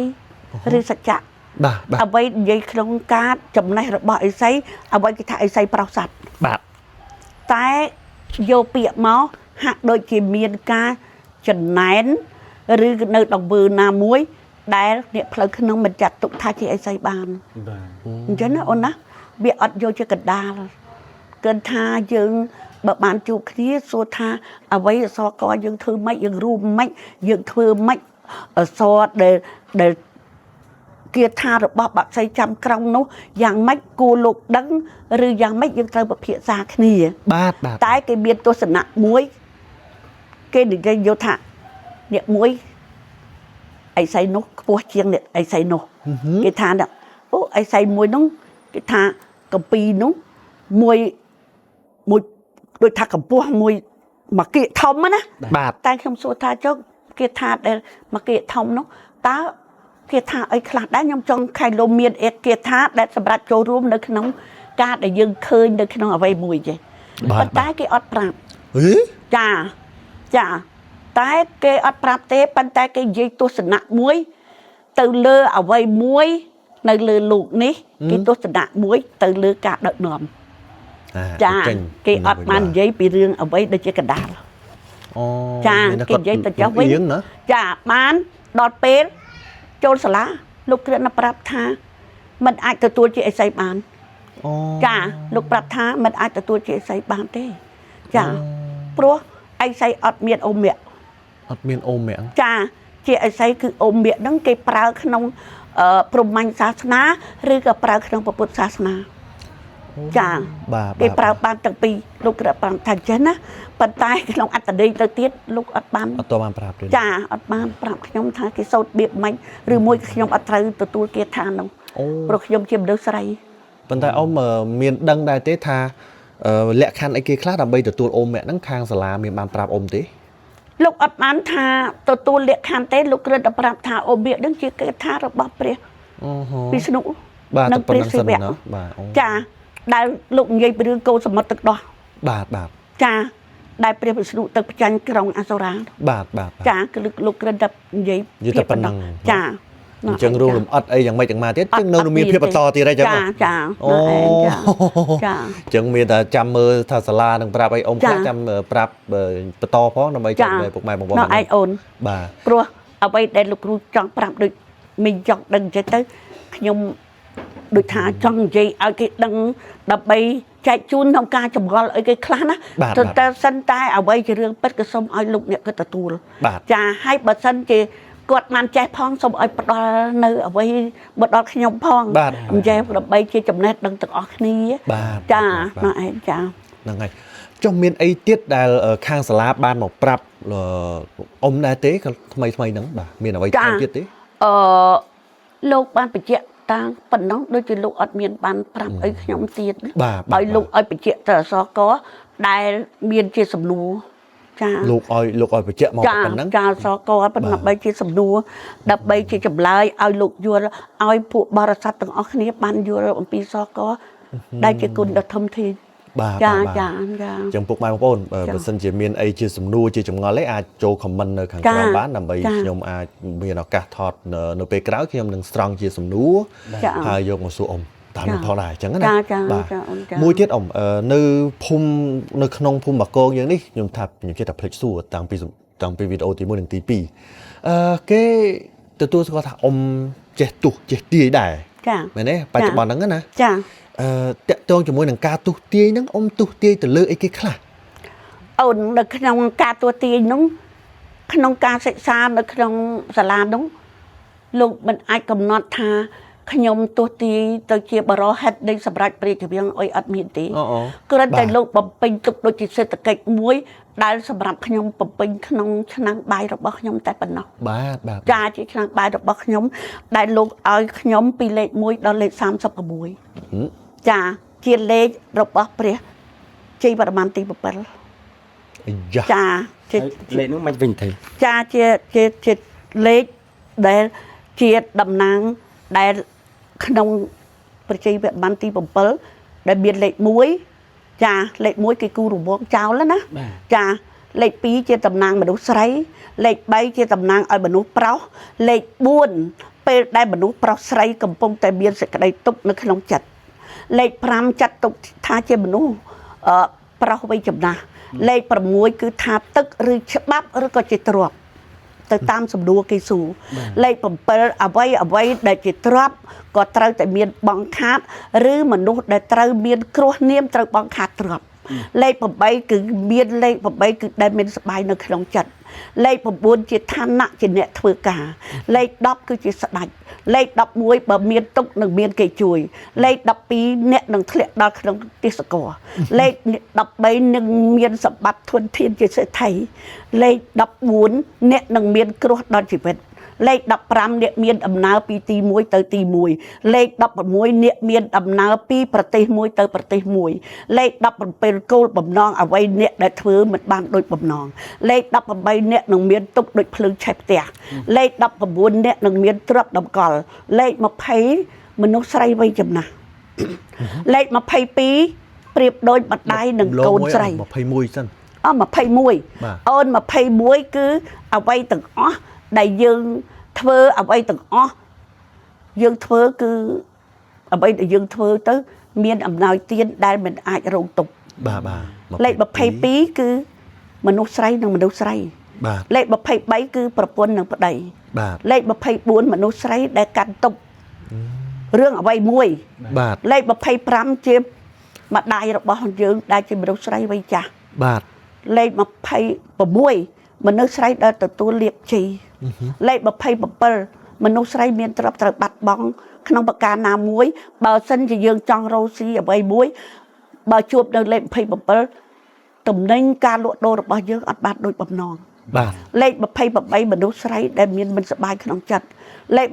[SPEAKER 2] ឬសច្ចៈ
[SPEAKER 1] បាទបាទ
[SPEAKER 2] អ្វីនិយាយក្នុងការចំណេះរបស់អីសីអ្វីគេថាអីសីប្រោសសัตว์
[SPEAKER 1] បាទ
[SPEAKER 2] តែយកពាក្យមកហាក់ដូចជាមានការចំណែនឬនៅដង្វើណាមួយ ដែលអ្នកផ្លូវក្នុងមិនចាត់ទុកថាជាអីសីបាន
[SPEAKER 3] បាទ
[SPEAKER 2] អញ្ចឹងណាអូនណាវាអត់យកជាកណ្ដាលគិតថាយើងបើបានជួបគ្នាសួរថាអ្វីអសរកយើងធ្វើម៉េចយើងរួមម៉េចយើងធ្វើម៉េចអសរដែលដែលគាថារបស់បាក់សីចាំក្រុងនោះយ៉ាងម៉េចគួរលោកដឹងឬយ៉ាងម៉េចយើងត្រូវពិភាក្សាគ្នា
[SPEAKER 1] បាទបាទ
[SPEAKER 2] តែគេមានទស្សនៈមួយគេនិយាយយកថាអ្នកមួយអីសីនោះខ្ពស់ជាងអ្នកអីសីនោះគេថាណាអូអីសីមួយនោះគេថាកម្ពីនោះមួយមួយដូចថាកម្ពស់មួយមួយគៀកធំណា
[SPEAKER 1] បាទ
[SPEAKER 2] តែខ្ញុំសួរថាចុះគេថាដែលមួយគៀកធំនោះតើគេថាអីខ្លះដែរខ្ញុំចង់ខែលោមានអេគេថាដែលសម្រាប់ចូលរួមនៅក្នុងការដែលយើងឃើញនៅក្នុងអ្វីមួយចេះ
[SPEAKER 1] បាទ
[SPEAKER 2] ប៉ុន្តែគេអត់ប្រាប់
[SPEAKER 1] ហេ
[SPEAKER 2] ចាចាតែគេអត់ប្រាប់ទេប៉ុន្តែគេនិយាយទស្សនៈមួយ ទៅលើអ្វីមួយ នៅលើលោកនេះគេទស្សនៈមួយ ទៅលើការដឹកនាំ
[SPEAKER 1] អា
[SPEAKER 2] ចា
[SPEAKER 1] ចេញ
[SPEAKER 2] គេអត់បាននិយាយពីរឿងអ្វីដូចជាកណ្ដាល
[SPEAKER 1] អូ
[SPEAKER 2] ចា
[SPEAKER 1] មានតែ
[SPEAKER 2] គេនិយាយទៅចុះវិញ
[SPEAKER 1] អៀងណា
[SPEAKER 2] ចាបានដល់ពេលចូលសាលាលោកគ្រាន់តែប្រាប់ថាมันអាចទទួលជាអីសីបាន
[SPEAKER 1] អូ
[SPEAKER 2] ចាលោកប្រាប់ថាมันអាចទទួលជាអីសីបានទេ ចាព្រោះអីសីអត់មានអូមៈ
[SPEAKER 1] អត់មានអូមៈ
[SPEAKER 2] ចាជាអីសីគឺអូមៈហ្នឹងគេប្រើក្នុង ព្រហ្មញ្ញសាសនាឬក៏ប្រើក្នុងពុទ្ធសាសនាចា
[SPEAKER 1] បាទ
[SPEAKER 2] គេប្រើបានទាំងពីរលោកក្រាបបានថាអញ្ចឹងណាប៉ុន្តែក្នុងអត្តន័យទៅទៀតលោកអត់បាន
[SPEAKER 1] អត់តបានប្រាប់ទេ
[SPEAKER 2] ចាអត់បានប្រាប់ខ្ញុំថាគេសូត្របៀបម៉េចឬមួយខ្ញុំអត់ត្រូវទទួលគាថានោះ
[SPEAKER 1] អូ
[SPEAKER 2] ព្រោះខ្ញុំជាមនុស្សស្រី
[SPEAKER 1] ប៉ុន្តែអ៊ំមានដឹងដែរទេថាលក្ខខណ្ឌអីគេខ្លះដើម្បីទទួលអ៊ំមគ្គហ្នឹងខាងសាលាមានបានប្រាប់អ៊ំទេ
[SPEAKER 2] លោកអត់បានថាទទួលលក្ខខណ្ឌទេលោកគ្រាន់តែប្រាប់ថាអូមៀកនឹងជាគាថារបស់ព្រះ
[SPEAKER 1] អូហូ
[SPEAKER 2] វិស្ណុ
[SPEAKER 1] បាទ
[SPEAKER 2] និង
[SPEAKER 1] តែប៉ុណ្្នឹងសិន
[SPEAKER 2] ព្រះសិវៈ
[SPEAKER 1] ណាបាទអូ
[SPEAKER 2] ចាដែលលោកនិយាយពីរឿងកូនសមុទ្រទឹកដោះ
[SPEAKER 1] បាទបាទ
[SPEAKER 2] ចាដែលព្រះវិស្ណុទៅផ្ចាញ់ក្រុងអសុរា
[SPEAKER 1] បាទបាទបាទ
[SPEAKER 2] ចាគឺលោកគ្រាន់តែនិយាយ
[SPEAKER 1] និយាយតែប៉ុណ្ណឹង
[SPEAKER 2] ចា
[SPEAKER 1] អញ្ចឹងរួមលំអិតអីយ៉ាងម៉េចយ៉ាងម៉ាទៀតចឹងនៅមានភាពបន្តទៀតហើយចឹង
[SPEAKER 2] ចាចា
[SPEAKER 1] អូ
[SPEAKER 2] ណែឯងចាចា
[SPEAKER 1] អញ្ចឹងមានតែចាំមើលថាសាលានឹងប្រាប់អីអ៊ំខ្លះចាំប្រាប់បន្តផងដើម្បីចាំពុកម៉ែបងប្អូន
[SPEAKER 2] ណែឯងអូន
[SPEAKER 1] បាទ
[SPEAKER 2] ព្រោះអ្វីដែលលោកគ្រូចង់ប្រាប់ដូចមីងចង់ដឹងអញ្ចឹងទៅខ្ញុំដូចថាចង់និយាយឲ្យគេដឹងដើម្បីចែកជូនក្នុងការចម្ងល់ឲ្យគេខ្លះណា
[SPEAKER 1] បាទ
[SPEAKER 2] ទៅតែសិនតែអ្វីជារឿងពិតក៏សូមឲ្យលោកអ្នកក៏ទទួល
[SPEAKER 1] បាទ
[SPEAKER 2] ចាហើយបើសិនជាគាត់បានចេះផងសូមឲ្យផ្ដល់នៅអ្វីមកដល់ខ្ញុំផង
[SPEAKER 1] បាទ
[SPEAKER 2] អញ្ចឹងដើម្បីជាចំណេះដឹងទាំងអស់គ្នា
[SPEAKER 1] បាទ
[SPEAKER 2] ចា
[SPEAKER 1] បាទ
[SPEAKER 2] ណែឯងចា
[SPEAKER 1] ហ្នឹងហើយចុះមានអីទៀតដែលខាងសាលាបានមកប្រាប់អ៊ំដែរទេក៏ថ្មីថ្មីហ្នឹងបាទមានអ្វីថែមទៀតទេ
[SPEAKER 2] អឺលោកបានបញ្ជាក់តាំងប៉ុណ្ណោះដូចជាលោកអត់មានបានប្រាប់អីខ្ញុំទៀត
[SPEAKER 1] បាទបាទ
[SPEAKER 2] ឲ្យលោកឲ្យបញ្ជាក់ទៅអសកដែលមានជាសំណួរចា
[SPEAKER 1] លោកឲ្យបញ្ជាក់មក
[SPEAKER 2] ចា
[SPEAKER 1] ប៉ុណ្ណឹង
[SPEAKER 2] ចាអសកប៉ុន្តែដើម្បីជាសំណួរដើម្បីជាចម្លើយឲ្យលោកយល់ឲ្យពួកបរិស័ទទាំងអស់គ្នាបានយល់អំពីសកដែលជាគុណដ៏ធំធេង
[SPEAKER 1] បាទ
[SPEAKER 2] ចា
[SPEAKER 1] បាទ
[SPEAKER 2] ចាចា
[SPEAKER 1] អញ្ចឹងពុកម៉ែបងប្អូនបើ
[SPEAKER 2] ចា
[SPEAKER 1] បើសិនជាមានអីជាសំណួរជាចម្ងល់អីអាចចូល comment នៅខាងក្រោម
[SPEAKER 2] ចា
[SPEAKER 1] បានដើម្បី
[SPEAKER 2] ចា
[SPEAKER 1] ខ្ញុំអាចមានឱកាសថតនៅពេលក្រោយខ្ញុំនឹងស្រង់ជាសំណួរ
[SPEAKER 2] ចា
[SPEAKER 1] ហើយយកមកសួរអ៊ំតាមនឹងផងដែរអញ្ចឹងណា
[SPEAKER 2] ចាចា
[SPEAKER 1] បាទ
[SPEAKER 2] ចាអូនចា
[SPEAKER 1] មួយទៀតអ៊ំនៅភូមិនៅក្នុងភូមិបាគងយើងនេះខ្ញុំថាខ្ញុំចេះតែភ្លេចសួរតាំងពីវីដេអូទី1និងទី2គេទទួលស្គាល់ថាអ៊ំចេះទុះចេះទាយដែរ
[SPEAKER 2] ចា
[SPEAKER 1] មែនទេបច្ចុប្បន្នហ្នឹងណា
[SPEAKER 2] ចា
[SPEAKER 1] តាក់ទងជាមួយនឹងការទុះទាយហ្នឹងអ៊ំទុះទាយទៅលើអីគេខ្លះ
[SPEAKER 2] អូននៅក្នុងការទួទាញនោះក្នុងការសិក្សានៅក្នុងសាលានោះលោកមិនអាចកំណត់ថាខ្ញុំទោះទាយទៅជាបរិហិតនៃសម្រាប់ព្រះរាជវាំងអុយអត់មានទេ
[SPEAKER 1] អូអូ
[SPEAKER 2] គ្រាន់តែ
[SPEAKER 1] បាទ
[SPEAKER 2] លោកបំពេញទុកដូចជាសេដ្ឋកិច្ចមួយដែលសម្រាប់ខ្ញុំបំពេញក្នុងឆ្នាំងបាយរបស់ខ្ញុំតែប៉ុណ្ណោះ
[SPEAKER 1] បាទបាទ
[SPEAKER 2] ចាជាឆ្នាំងបាយរបស់ខ្ញុំដែលលោកឲ្យខ្ញុំពីលេខ1ដល់លេខ36ចាជាលេខរបស់ព្រះជ័យបរមន្ទី7
[SPEAKER 1] អាយ៉ា
[SPEAKER 2] ចាជា
[SPEAKER 3] លេខនោះមិនវិញទេ
[SPEAKER 2] ចាជាជាជាលេខដែលជាតំណាងដែលក្នុងប្រជាវប័នទី7ដែលមានលេខ1ចាលេខ1គេគូរង្វង់ចោលណាចាលេខ2ជាតំណាងមនុស្សស្រី លេខ3ជាតំណាងឲ្យមនុស្សប្រុសលេខ4ពេលដែលមនុស្សប្រុសស្រីកំពុងតែមានសេចក្តីទុក្ខនៅក្នុងចិត្តលេខ5ចាត់ទុកថាជាមនុស្សអឺប្រុសវ័យចំណាស់លេខ6គឺថាទឹកឬច្បាប់ឬក៏ជាទ្រព្យទៅតាមសំណួរគេសួរលេខ7អ្វីអ្វីដែលជាទ្រព្យក៏ត្រូវតែមានបង់ខាតឬមនុស្សដែលត្រូវមានគ្រោះនាមត្រូវបង់ខាតទ្រព្យលេខ8គឺមានលេខ8គឺដែលមានសបាយនៅក្នុងចិត្តលេខ9ជាឋានៈជាអ្នកធ្វើការលេខ10គឺជាស្ដេចលេខ11បើមានទុកនឹងមានគេជួយលេខ12អ្នកនឹងធ្លាក់ដល់ក្នុងទេសកលលេខ13នឹងមានសម្បត្តិធនធានជាសេដ្ឋីលេខ14អ្នកនឹងមានគ្រោះដល់ជីវិតលេខ15អ្នកមានដំណើរពីទី1ទៅទី1លេខ16អ្នកមានដំណើរពីប្រទេសមួយទៅប្រទេសមួយលេខ17គោលបំណងអ្វីអ្នកដែលធ្វើមិនបានដូចបំណងលេខ18អ្នកនឹងមានទុកដូចភ្លើងឆេះផ្ទះលេខ19អ្នកនឹងមានទ្រព្យតម្កល់លេខ20មនុស្សស្រីវ័យចំណាស់លេខ22ប្រៀបដូចម្ដាយនិងកូនស្រី
[SPEAKER 1] 21សិន
[SPEAKER 2] អ21
[SPEAKER 1] បាទ
[SPEAKER 2] អូន21គឺអ្វីទាំងអស់ដែលយើងធ្វើអ្វីទាំងអស់យើងធ្វើគឺអ្វីដែលយើងធ្វើទៅ មានអំណោយទានដែលមិនអាចរងទុក្ខ
[SPEAKER 1] បាទបាទ
[SPEAKER 2] លេខ22គឺមនុស្សស្រីនិងមនុស្សស្រី
[SPEAKER 1] បាទ
[SPEAKER 2] លេខ23គឺប្រពន្ធនិងប្តី
[SPEAKER 1] បាទ
[SPEAKER 2] លេខ24មនុស្សស្រីដែលកាន់ទុក្ខរឿងអ្វីមួយ
[SPEAKER 1] បាទ
[SPEAKER 2] លេខ25ជាម្ដាយរបស់យើងដែលជាមនុស្សស្រីវ័យចាស់
[SPEAKER 1] បាទ
[SPEAKER 2] លេខ26មនុស្សស្រីដែលទទួលលាភជ័យលេខ27 មនុស្សស្រីមានទ្រព្យត្រូវបាត់បង់ក្នុងប្រការណាមួយ បើសិនជាយើងចង់រកស៊ីអ្វីមួយ បើជួបនៅលេខ27តំណែងការលក់ដូររបស់យើងអត់បានដូចបំណង
[SPEAKER 1] បាទ
[SPEAKER 2] លេខ28មនុស្សស្រីដែលមានមិនសប្បាយក្នុងចិត្តលេខ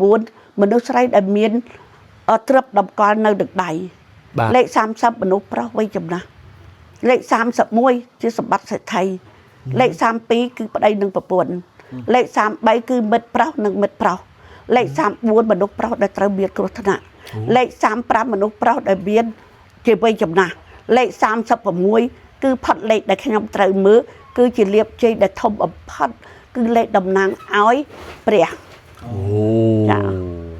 [SPEAKER 2] 29មនុស្សស្រីដែលមានទ្រព្យតម្កល់នៅនឹងដៃ
[SPEAKER 1] បាទ
[SPEAKER 2] លេខ30មនុស្សប្រុសវ័យចំណាស់លេខ31ជាសម្បត្តិសេដ្ឋីលេខ32គឺប្តីនិងប្រពន្ធលេខ33គឺមិត្តប្រុសនិងមិត្តប្រុសលេខ34មនុស្សប្រុសដែលត្រូវមានគ្រោះថ្នាក់លេខ35មនុស្សប្រុសដែលមានជាវ័យចំណាស់លេខ36គឺផុតលេខដែលខ្ញុំត្រូវមើលគឺជាលៀបជ័យដែលធំបំផុតគឺលេខតំណាងឲ្យព្រះ
[SPEAKER 1] អូ
[SPEAKER 2] ចា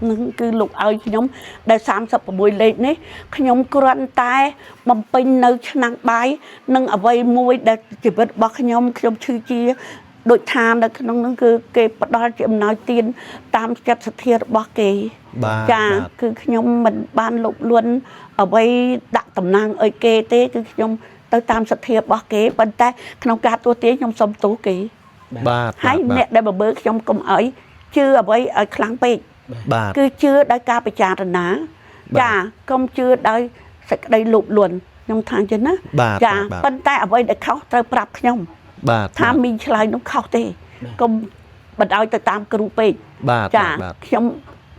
[SPEAKER 2] នឹងគឺលោកឲ្យខ្ញុំដែល36លេខនេះខ្ញុំគ្រាន់តែបំពេញនៅឆ្នាំងបាយនិងអ្វីមួយដែលជីវិតរបស់ខ្ញុំខ្ញុំឈឺជាដូចថានៅក្នុងនោះគឺគេផ្ដល់ជាអំណោយទានតាមចិត្តសទ្ធារបស់គេ
[SPEAKER 1] បាទ
[SPEAKER 2] ចា
[SPEAKER 1] បាទ
[SPEAKER 2] គឺខ្ញុំមិនបានលុបលួនអ្វីដាក់តំណាងឲ្យគេទេ គឺខ្ញុំទៅតាមសទ្ធារបស់គេប៉ុន្តែក្នុងការទស្សន៍ទាយខ្ញុំសុំទោសគេ
[SPEAKER 1] បាទ
[SPEAKER 2] ហើយអ្នកដែលបបើខ្ញុំកុំឲ្យជឿអ្វីឲ្យខ្លាំងពេក
[SPEAKER 1] បាទ
[SPEAKER 2] គឺជឿដោយការពិចារណា
[SPEAKER 1] បាទ
[SPEAKER 2] ចាកុំជឿដោយសេចក្តីលោភលន់ខ្ញុំថាអញ្ចឹងណា
[SPEAKER 1] បាទ
[SPEAKER 2] ចា
[SPEAKER 1] បាទ
[SPEAKER 2] ប៉ុន្តែអ្វីដែលខុសត្រូវប្រាប់ខ្ញុំ
[SPEAKER 1] បាទ
[SPEAKER 2] ថាមីងឆ្លើយនោះខុសទេកុំបណ្ដោយទៅតាមគ្រូពេក
[SPEAKER 1] បាទ
[SPEAKER 2] ចា
[SPEAKER 1] បាទ
[SPEAKER 2] ខ្ញុំ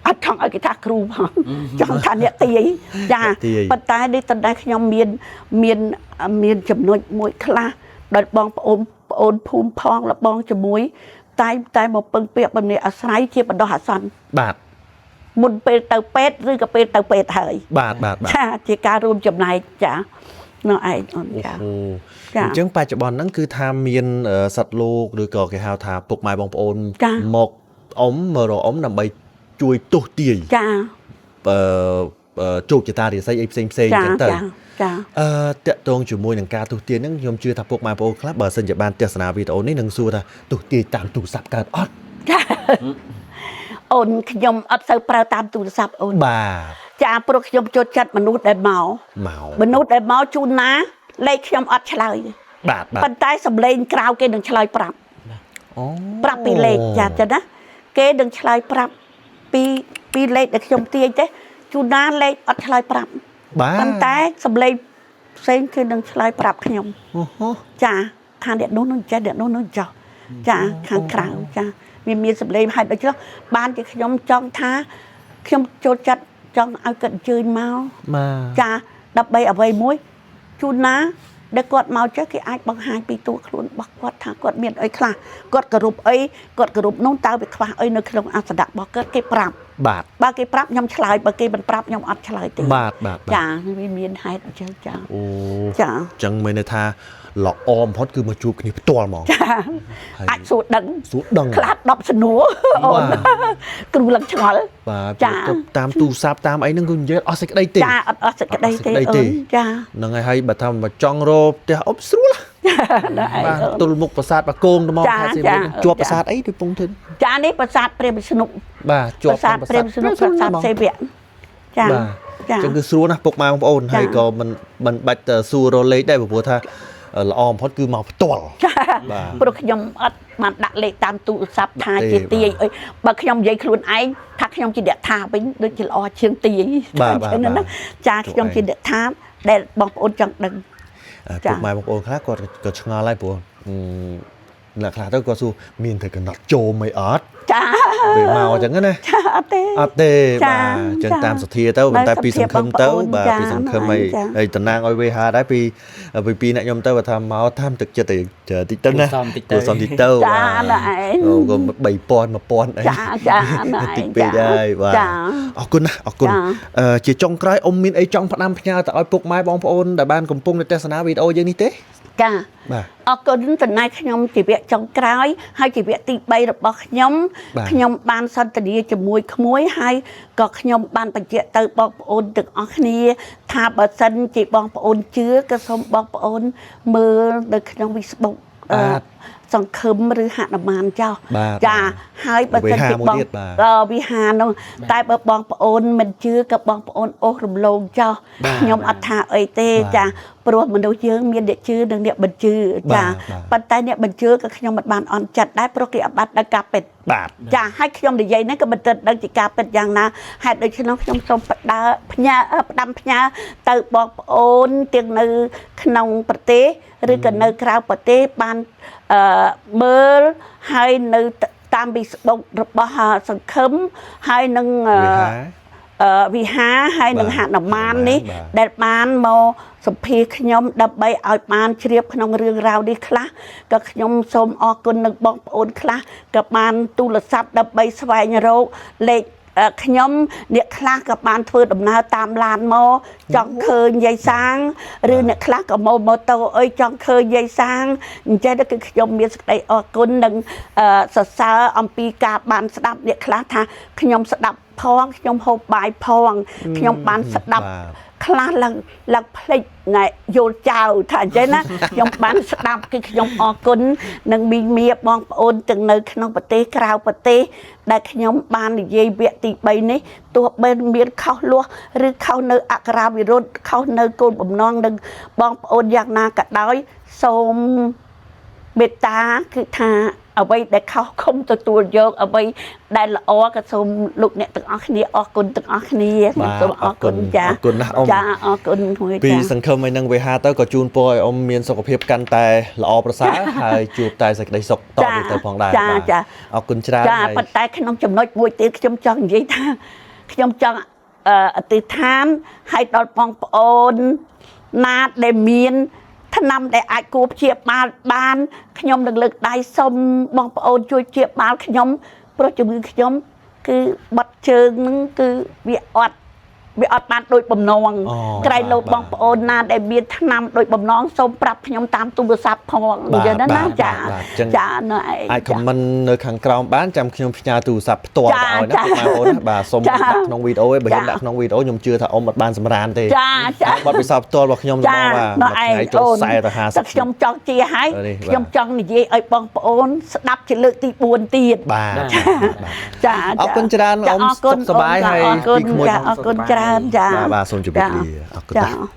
[SPEAKER 2] អត់ចង់ឲ្យគេថាគ្រូផងចង់ថាអ្នកទាយចា
[SPEAKER 1] អ្នកទាយ
[SPEAKER 2] ប៉ុន្តែនេះតន្តែខ្ញុំមានមានមានចំណុចមួយខ្លះដោយបងប្អូនប្អូនភូមិផងលបងជាមួយ តែតែមកពឹងពាក្យបំនេះអាស្រ័យជាបណ្ដោះអាសន្ន
[SPEAKER 1] បាទ
[SPEAKER 2] មុនពេលទៅពេទ្យឬក៏ពេលទៅពេទ្យហើយ
[SPEAKER 1] បាទបាទបាទ
[SPEAKER 2] ចាជាការរួមចំណែកចានោះឯងអូនចា
[SPEAKER 1] អូហូ
[SPEAKER 2] ចា
[SPEAKER 1] អញ្ចឹងបច្ចុប្បន្នហ្នឹងគឺថាមានសត្វលោកឬក៏គេហៅថាពុកម៉ែបងប្អូន
[SPEAKER 2] ចា
[SPEAKER 1] មកអ៊ំមករកអ៊ំដើម្បីជួយទស្សទាយ
[SPEAKER 2] ចា
[SPEAKER 1] អឺអឺជោគជតារាសីអីផ្សេងផ្សេងអ
[SPEAKER 2] ចា
[SPEAKER 1] ញ្ចឹងទៅ
[SPEAKER 2] ចាចា
[SPEAKER 1] តាក់ទងជាមួយនឹងការទស្សទាយហ្នឹងខ្ញុំជឿថាពុកម៉ែបងប្អូនខ្លះបើសិនជាបានទស្សនាវីដេអូនេះនឹងសួរថាទស្សទាយតាមទូរស័ព្ទកើតអត់
[SPEAKER 2] ចាអូនខ្ញុំអត់សូវប្រើតាមទូរស័ព្ទអូន
[SPEAKER 1] បាទ
[SPEAKER 2] ចាព្រោះខ្ញុំចូលចិត្តមនុស្សដែលមក
[SPEAKER 1] មក
[SPEAKER 2] មនុស្សដែលមកជូនណាលេខខ្ញុំអត់ឆ្លើយទេ
[SPEAKER 1] បាទបាទ
[SPEAKER 2] ប៉ុន្តែសំឡេងក្រៅគេនឹងឆ្លើយប្រាប់
[SPEAKER 1] អូ
[SPEAKER 2] ប្រាប់ពីលេខចាចាណាគេនឹងឆ្លើយប្រាប់ពីពីលេខដែលខ្ញុំទាញទេជូនណាលេខអត់ឆ្លើយប្រាប់
[SPEAKER 1] បាទ
[SPEAKER 2] ប៉ុន្តែសំឡេងផ្សេងគឺនឹងឆ្លើយប្រាប់ខ្ញុំ
[SPEAKER 1] អូហូ
[SPEAKER 2] ចាថាអ្នកនោះនឹងចេះអ្នកនោះនឹងចោះចាខាងក្រៅចាវាមានសម្លេងហើយដូច្នោះបានជាខ្ញុំចង់ថាខ្ញុំចូលចិត្តចង់ឲ្យគាត់អញ្ជើញមក
[SPEAKER 1] បាទ
[SPEAKER 2] ចាដើម្បីអ្វីមួយជូនណាដែលគាត់មកចេះគេអាចបង្ហាញពីតួខ្លួនរបស់គាត់ថាគាត់មានអីខ្លះគាត់គោរពអីគាត់គោរពនោះតើវាខ្វះអីនៅក្នុងអាសនៈរបស់គាត់គេប្រាប់
[SPEAKER 1] បាទ
[SPEAKER 2] បើគេប្រាប់ខ្ញុំឆ្លើយបើគេមិនប្រាប់ខ្ញុំអត់ឆ្លើយទេ
[SPEAKER 1] បាទបាទបាទ
[SPEAKER 2] ចាវាមានហេតុអញ្ចឹងចា
[SPEAKER 1] អូ
[SPEAKER 2] ចា
[SPEAKER 1] អញ្ចឹងមានន័យថាល្អបំផុតគឺមកជួបគ្នាផ្ទាល់ហ្មង
[SPEAKER 2] ចា
[SPEAKER 1] ហើយ
[SPEAKER 2] អាចសួរដឹង
[SPEAKER 1] សួរដឹង
[SPEAKER 2] ខ្លះ10សំណួរអូនគ្រូឡើងឆ្ងល់
[SPEAKER 1] បាទ
[SPEAKER 2] ចា
[SPEAKER 1] ព្រោះទៅតាមទូរស័ព្ទតាមអីហ្នឹងគឺនិយាយអត់សេចក្តីទេ
[SPEAKER 2] ចាអត់អស់សេចក្តីទេ
[SPEAKER 1] អត់សេចក្តីទេ
[SPEAKER 2] អូនចា
[SPEAKER 1] ហ្នឹងហើយហើយបើថាមកចង់រកផ្ទះអ៊ុបស្រួល
[SPEAKER 2] ដល់ឯង
[SPEAKER 1] បាទ
[SPEAKER 2] អូន
[SPEAKER 1] ទល់មុខប្រាសាទបាគងទៅមក
[SPEAKER 2] ចា
[SPEAKER 1] ខេត្តសៀម
[SPEAKER 2] ចា
[SPEAKER 1] រាបជាប់
[SPEAKER 2] ចា
[SPEAKER 1] ប្រាសាទអីដូចពងធ្វើ
[SPEAKER 2] ចានេះប្រាសាទព្រះវិស្ណុ
[SPEAKER 1] បាទជាប់
[SPEAKER 2] ប្រាសាទព្រះវិស្ណុប្រាសាទសេវៈចា
[SPEAKER 1] បាទ
[SPEAKER 2] ចា
[SPEAKER 1] អញ្ចឹងគឺស្រួលណាស់ពុកម៉ែបងប្អូន
[SPEAKER 2] ចា
[SPEAKER 1] ហើយក៏មិនមិនបាច់ទៅសួររកលេខដែរព្រោះថាល្អបំផុតគឺមកផ្ទាល់
[SPEAKER 2] ចា
[SPEAKER 1] បាទ
[SPEAKER 2] ព្រោះខ្ញុំអត់បានដាក់លេខតាមទូរស័ព្ទថា
[SPEAKER 1] ទេ
[SPEAKER 2] ជាទាយ
[SPEAKER 1] បាទ
[SPEAKER 2] អីបើខ្ញុំនិយាយខ្លួនឯងថាខ្ញុំជាអ្នកថាវិញដូចជាល្អជាងទាយ
[SPEAKER 1] បាទបាទ
[SPEAKER 2] អញ្ចឹងណា
[SPEAKER 1] បាទ
[SPEAKER 2] ចាខ្ញុំជាអ្នកថាដែលបងប្អូនចង់ដឹង ចា
[SPEAKER 1] ពុកម៉ែបងប្អូនខ្លះគាត់ក៏ឆ្ងល់ដែរព្រោះអឺអ្នកខ្លះទៅគាត់សួរមានត្រូវកំណត់ចូលមិនអត់
[SPEAKER 2] ចា
[SPEAKER 1] ពេលមកអញ្ចឹងណា
[SPEAKER 2] ចាអត់ទេ
[SPEAKER 1] អត់ទេ
[SPEAKER 2] ចា
[SPEAKER 1] បាទអញ្ចឹង
[SPEAKER 2] ចា
[SPEAKER 1] តាមសទ្ធាទៅប៉ុន្តែពីសង្ឃឹមទៅ
[SPEAKER 2] បងប្អូន
[SPEAKER 1] បាទ
[SPEAKER 2] ចា
[SPEAKER 1] ពីសង្ឃឹមហើយ
[SPEAKER 2] ចា
[SPEAKER 1] ហើយតំណាងឲ្យវេហាដែរពីពីពីអ្នកខ្ញុំទៅបើថាមកតាមទឹកចិត្តទៅច្រើនតិចទៅណា
[SPEAKER 3] គួរសមតិចទៅ
[SPEAKER 1] គួរសមតិចទៅ
[SPEAKER 2] ចា
[SPEAKER 1] បាទ
[SPEAKER 2] ណែឯង
[SPEAKER 1] អូក៏3000 1000អី
[SPEAKER 2] ចាចាណែឯង
[SPEAKER 1] តិចពេកហើយបាទ
[SPEAKER 2] ចា
[SPEAKER 1] អរគុណណាស់អរគុណ
[SPEAKER 2] ចា
[SPEAKER 1] ជាចុងក្រោយអ៊ំមានអីចង់ផ្ដាំផ្ញើទៅឲ្យពុកម៉ែបងប្អូនដែលបានកំពុងតែទស្សនាវីដេអូយើងនេះទេ
[SPEAKER 2] ចា
[SPEAKER 1] បាទ
[SPEAKER 2] អរគុណតំណែងខ្ញុំជីវៈចុងក្រោយហើយជីវៈទី3របស់ខ្ញុំ
[SPEAKER 1] បាទ
[SPEAKER 2] ខ្ញុំបានសន្ទនាជាមួយក្មួយហើយក៏ខ្ញុំបានបញ្ជាក់ទៅបងប្អូនទាំងអស់គ្នា ថាបើសិនជាបងប្អូនជឿក៏សូមបងប្អូនមើលនៅក្នុង Facebook
[SPEAKER 1] បាទ
[SPEAKER 2] សង្ឃឹមឬហនុមានចោះ
[SPEAKER 1] បាទ
[SPEAKER 2] ចាហើយបើសិនជា
[SPEAKER 1] វិហារមួយ
[SPEAKER 2] បង
[SPEAKER 1] ទៀតបាទ
[SPEAKER 2] អឺវិហារនោះតែបើបងប្អូនមិនជឿក៏បងប្អូនអូសរំលងចោះ
[SPEAKER 1] បាទ
[SPEAKER 2] ខ្ញុំអត់ថាអីទេ
[SPEAKER 1] បាទ
[SPEAKER 2] ចាព្រោះមនុស្សយើងមានអ្នកជឿនិងអ្នកបញ្ជឿចា
[SPEAKER 1] បាទបាទ
[SPEAKER 2] ប៉ុន្តែអ្នកបញ្ជឿក៏ខ្ញុំមិនបានអន់ចិត្តដែរព្រោះគេអត់បានដឹងការពិត
[SPEAKER 1] បាទ
[SPEAKER 2] ចាហើយខ្ញុំនិយាយហ្នឹងក៏មិនទាន់ដឹងជាការពិតយ៉ាងណាហេតុដូច្នោះខ្ញុំសូមផ្ដើផ្ញើផ្ដាំផ្ញើទៅបងប្អូនទាំងនៅក្នុងប្រទេសឬក៏នៅក្រៅប្រទេសបានអឺមើលហើយនៅតាម Facebook របស់សង្ឃឹមហើយនឹងអឺ
[SPEAKER 1] វិហារ
[SPEAKER 2] វិហារហើយនឹង
[SPEAKER 1] បាទ
[SPEAKER 2] ហនុមាននេះ
[SPEAKER 1] បាទ
[SPEAKER 2] ដែលបានមកសម្ភាសខ្ញុំដើម្បីឲ្យបានជ្រាបក្នុងរឿងរ៉ាវនេះខ្លះក៏ខ្ញុំសូមអរគុណនឹងបងប្អូនខ្លះក៏បានទូរស័ព្ទដើម្បីស្វែងរកលេខខ្ញុំអ្នកខ្លះក៏បានធ្វើដំណើរតាមឡានមកចង់ឃើញយាយសាងឬអ្នកខ្លះក៏មកម៉ូតូអីចង់ឃើញយាយសាងអញ្ចឹងគឺខ្ញុំមានសេចក្តីអរគុណនិងសរសើរអំពីការបានស្ដាប់អ្នកខ្លះថាខ្ញុំស្ដាប់ផងខ្ញុំហូបបាយផងខ្ញុំបានស្ដាប់
[SPEAKER 1] បាទ
[SPEAKER 2] ខ្លះឡើងឡើងភ្លេចណែយល់ចៅថាអញ្ចឹងណា ខ្ញុំបានស្ដាប់គឺខ្ញុំអរគុណនិងមីងមៀបងប្អូនទាំងនៅក្នុងប្រទេសក្រៅប្រទេសដែលខ្ញុំបាននិយាយវគ្គទី3នេះទោះបីមានខុសលាស់ឬខុសនៅអក្ខរាវិរុទ្ធខុសនៅគោលបំណងនឹងបងប្អូនយ៉ាងណាក៏ដោយសូមមេត្តាគឺថាអ្វីដែលខុសខុំទទួលយកអ្វីដែលល្អក៏សូមលោកអ្នកទាំងអស់គ្នាអរគុណទាំងអស់គ្នា
[SPEAKER 1] បាទ
[SPEAKER 2] សូមអរគុណចា
[SPEAKER 1] អរគុណណាស់អ៊ំ
[SPEAKER 2] ចាអរគុណមួយ
[SPEAKER 1] ពី
[SPEAKER 2] ចា
[SPEAKER 1] សង្ឃឹមឲ្យនឹងវិហារទៅក៏ជូនពរឲ្យអ៊ំមានសុខភាពកាន់តែល្អប្រសើរ ហើយជួបតែសេចក្តីសុខត
[SPEAKER 2] ចា
[SPEAKER 1] ទៅទៅផងដែរ
[SPEAKER 2] ចា
[SPEAKER 1] បាទ
[SPEAKER 2] ចា
[SPEAKER 1] អរគុណច្រើន
[SPEAKER 2] ចា
[SPEAKER 1] ហើយ
[SPEAKER 2] ប៉ុន្តែក្នុងចំណុចមួយទៀតខ្ញុំចង់និយាយថាខ្ញុំចង់អធិដ្ឋានឲ្យដល់បងប្អូនណាដែលមានថ្នាំដែលអាចគួរព្យាបាលបានខ្ញុំនឹងលើកដៃសុំបងប្អូនជួយព្យាបាលខ្ញុំព្រោះជំងឺខ្ញុំគឺបត់ជើងហ្នឹងគឺវាអត់បានដូចបំណង
[SPEAKER 1] អូ
[SPEAKER 2] ក្រៃលោ
[SPEAKER 1] បាទ
[SPEAKER 2] បងប្អូនណាដែលមានថ្នាំដូចបំណងសូមប្រាប់ខ្ញុំតាមទូរស័ព្ទផង
[SPEAKER 1] បាទ
[SPEAKER 2] អញ្ចឹងណា
[SPEAKER 1] បាទ
[SPEAKER 2] ចា
[SPEAKER 1] បាទអញ្ចឹង
[SPEAKER 2] ចាណែឯង
[SPEAKER 1] អាច
[SPEAKER 2] ចា
[SPEAKER 1] comment នៅខាងក្រោមបានចាំខ្ញុំផ្ញើទូរស័ព្ទផ្ទាល់
[SPEAKER 2] ចា
[SPEAKER 1] ទៅឲ្យណា
[SPEAKER 2] ចា
[SPEAKER 1] ពុកម៉ែបងប្អូនណាបាទសូម
[SPEAKER 2] ចា
[SPEAKER 1] ដាក់ក្នុងវីដេអូឯងបើ
[SPEAKER 2] ចា
[SPEAKER 1] ខ្ញុំដាក់ក្នុងវីដេអូខ្ញុំជឿថាអ៊ំអត់បានសម្រានទេ
[SPEAKER 2] ចាចា
[SPEAKER 1] បទពិសោធន៍ផ្ទាល់របស់ខ្ញុំហ្ម
[SPEAKER 2] ចា
[SPEAKER 1] ងបាទ
[SPEAKER 2] ណែឯង
[SPEAKER 1] មួយថ្ងៃចូល
[SPEAKER 2] អូន
[SPEAKER 1] 40ទៅ
[SPEAKER 2] តែ
[SPEAKER 1] 50
[SPEAKER 2] ខ្ញុំចង់ជាឲ្យ
[SPEAKER 1] នេះបាទ
[SPEAKER 2] ខ្ញុំចង់និយាយឲ្យបងប្អូន ស្ដាប់ជាលើកទី4ទៀត
[SPEAKER 1] បាទ
[SPEAKER 3] បាទ
[SPEAKER 1] បាទ
[SPEAKER 2] ចា
[SPEAKER 1] អរគុណច្រើន
[SPEAKER 2] ចា
[SPEAKER 1] អ៊ំ
[SPEAKER 2] អរគុណ
[SPEAKER 1] សុខសប្បាយ
[SPEAKER 2] អូន
[SPEAKER 1] ហើយ
[SPEAKER 2] អរគុណ
[SPEAKER 1] ពីក្មួយ
[SPEAKER 2] ចាអរគុណច្រើនចា
[SPEAKER 1] បាទបាទសូមជម្រាបលាអរគុណ
[SPEAKER 2] ចា
[SPEAKER 1] ណាស់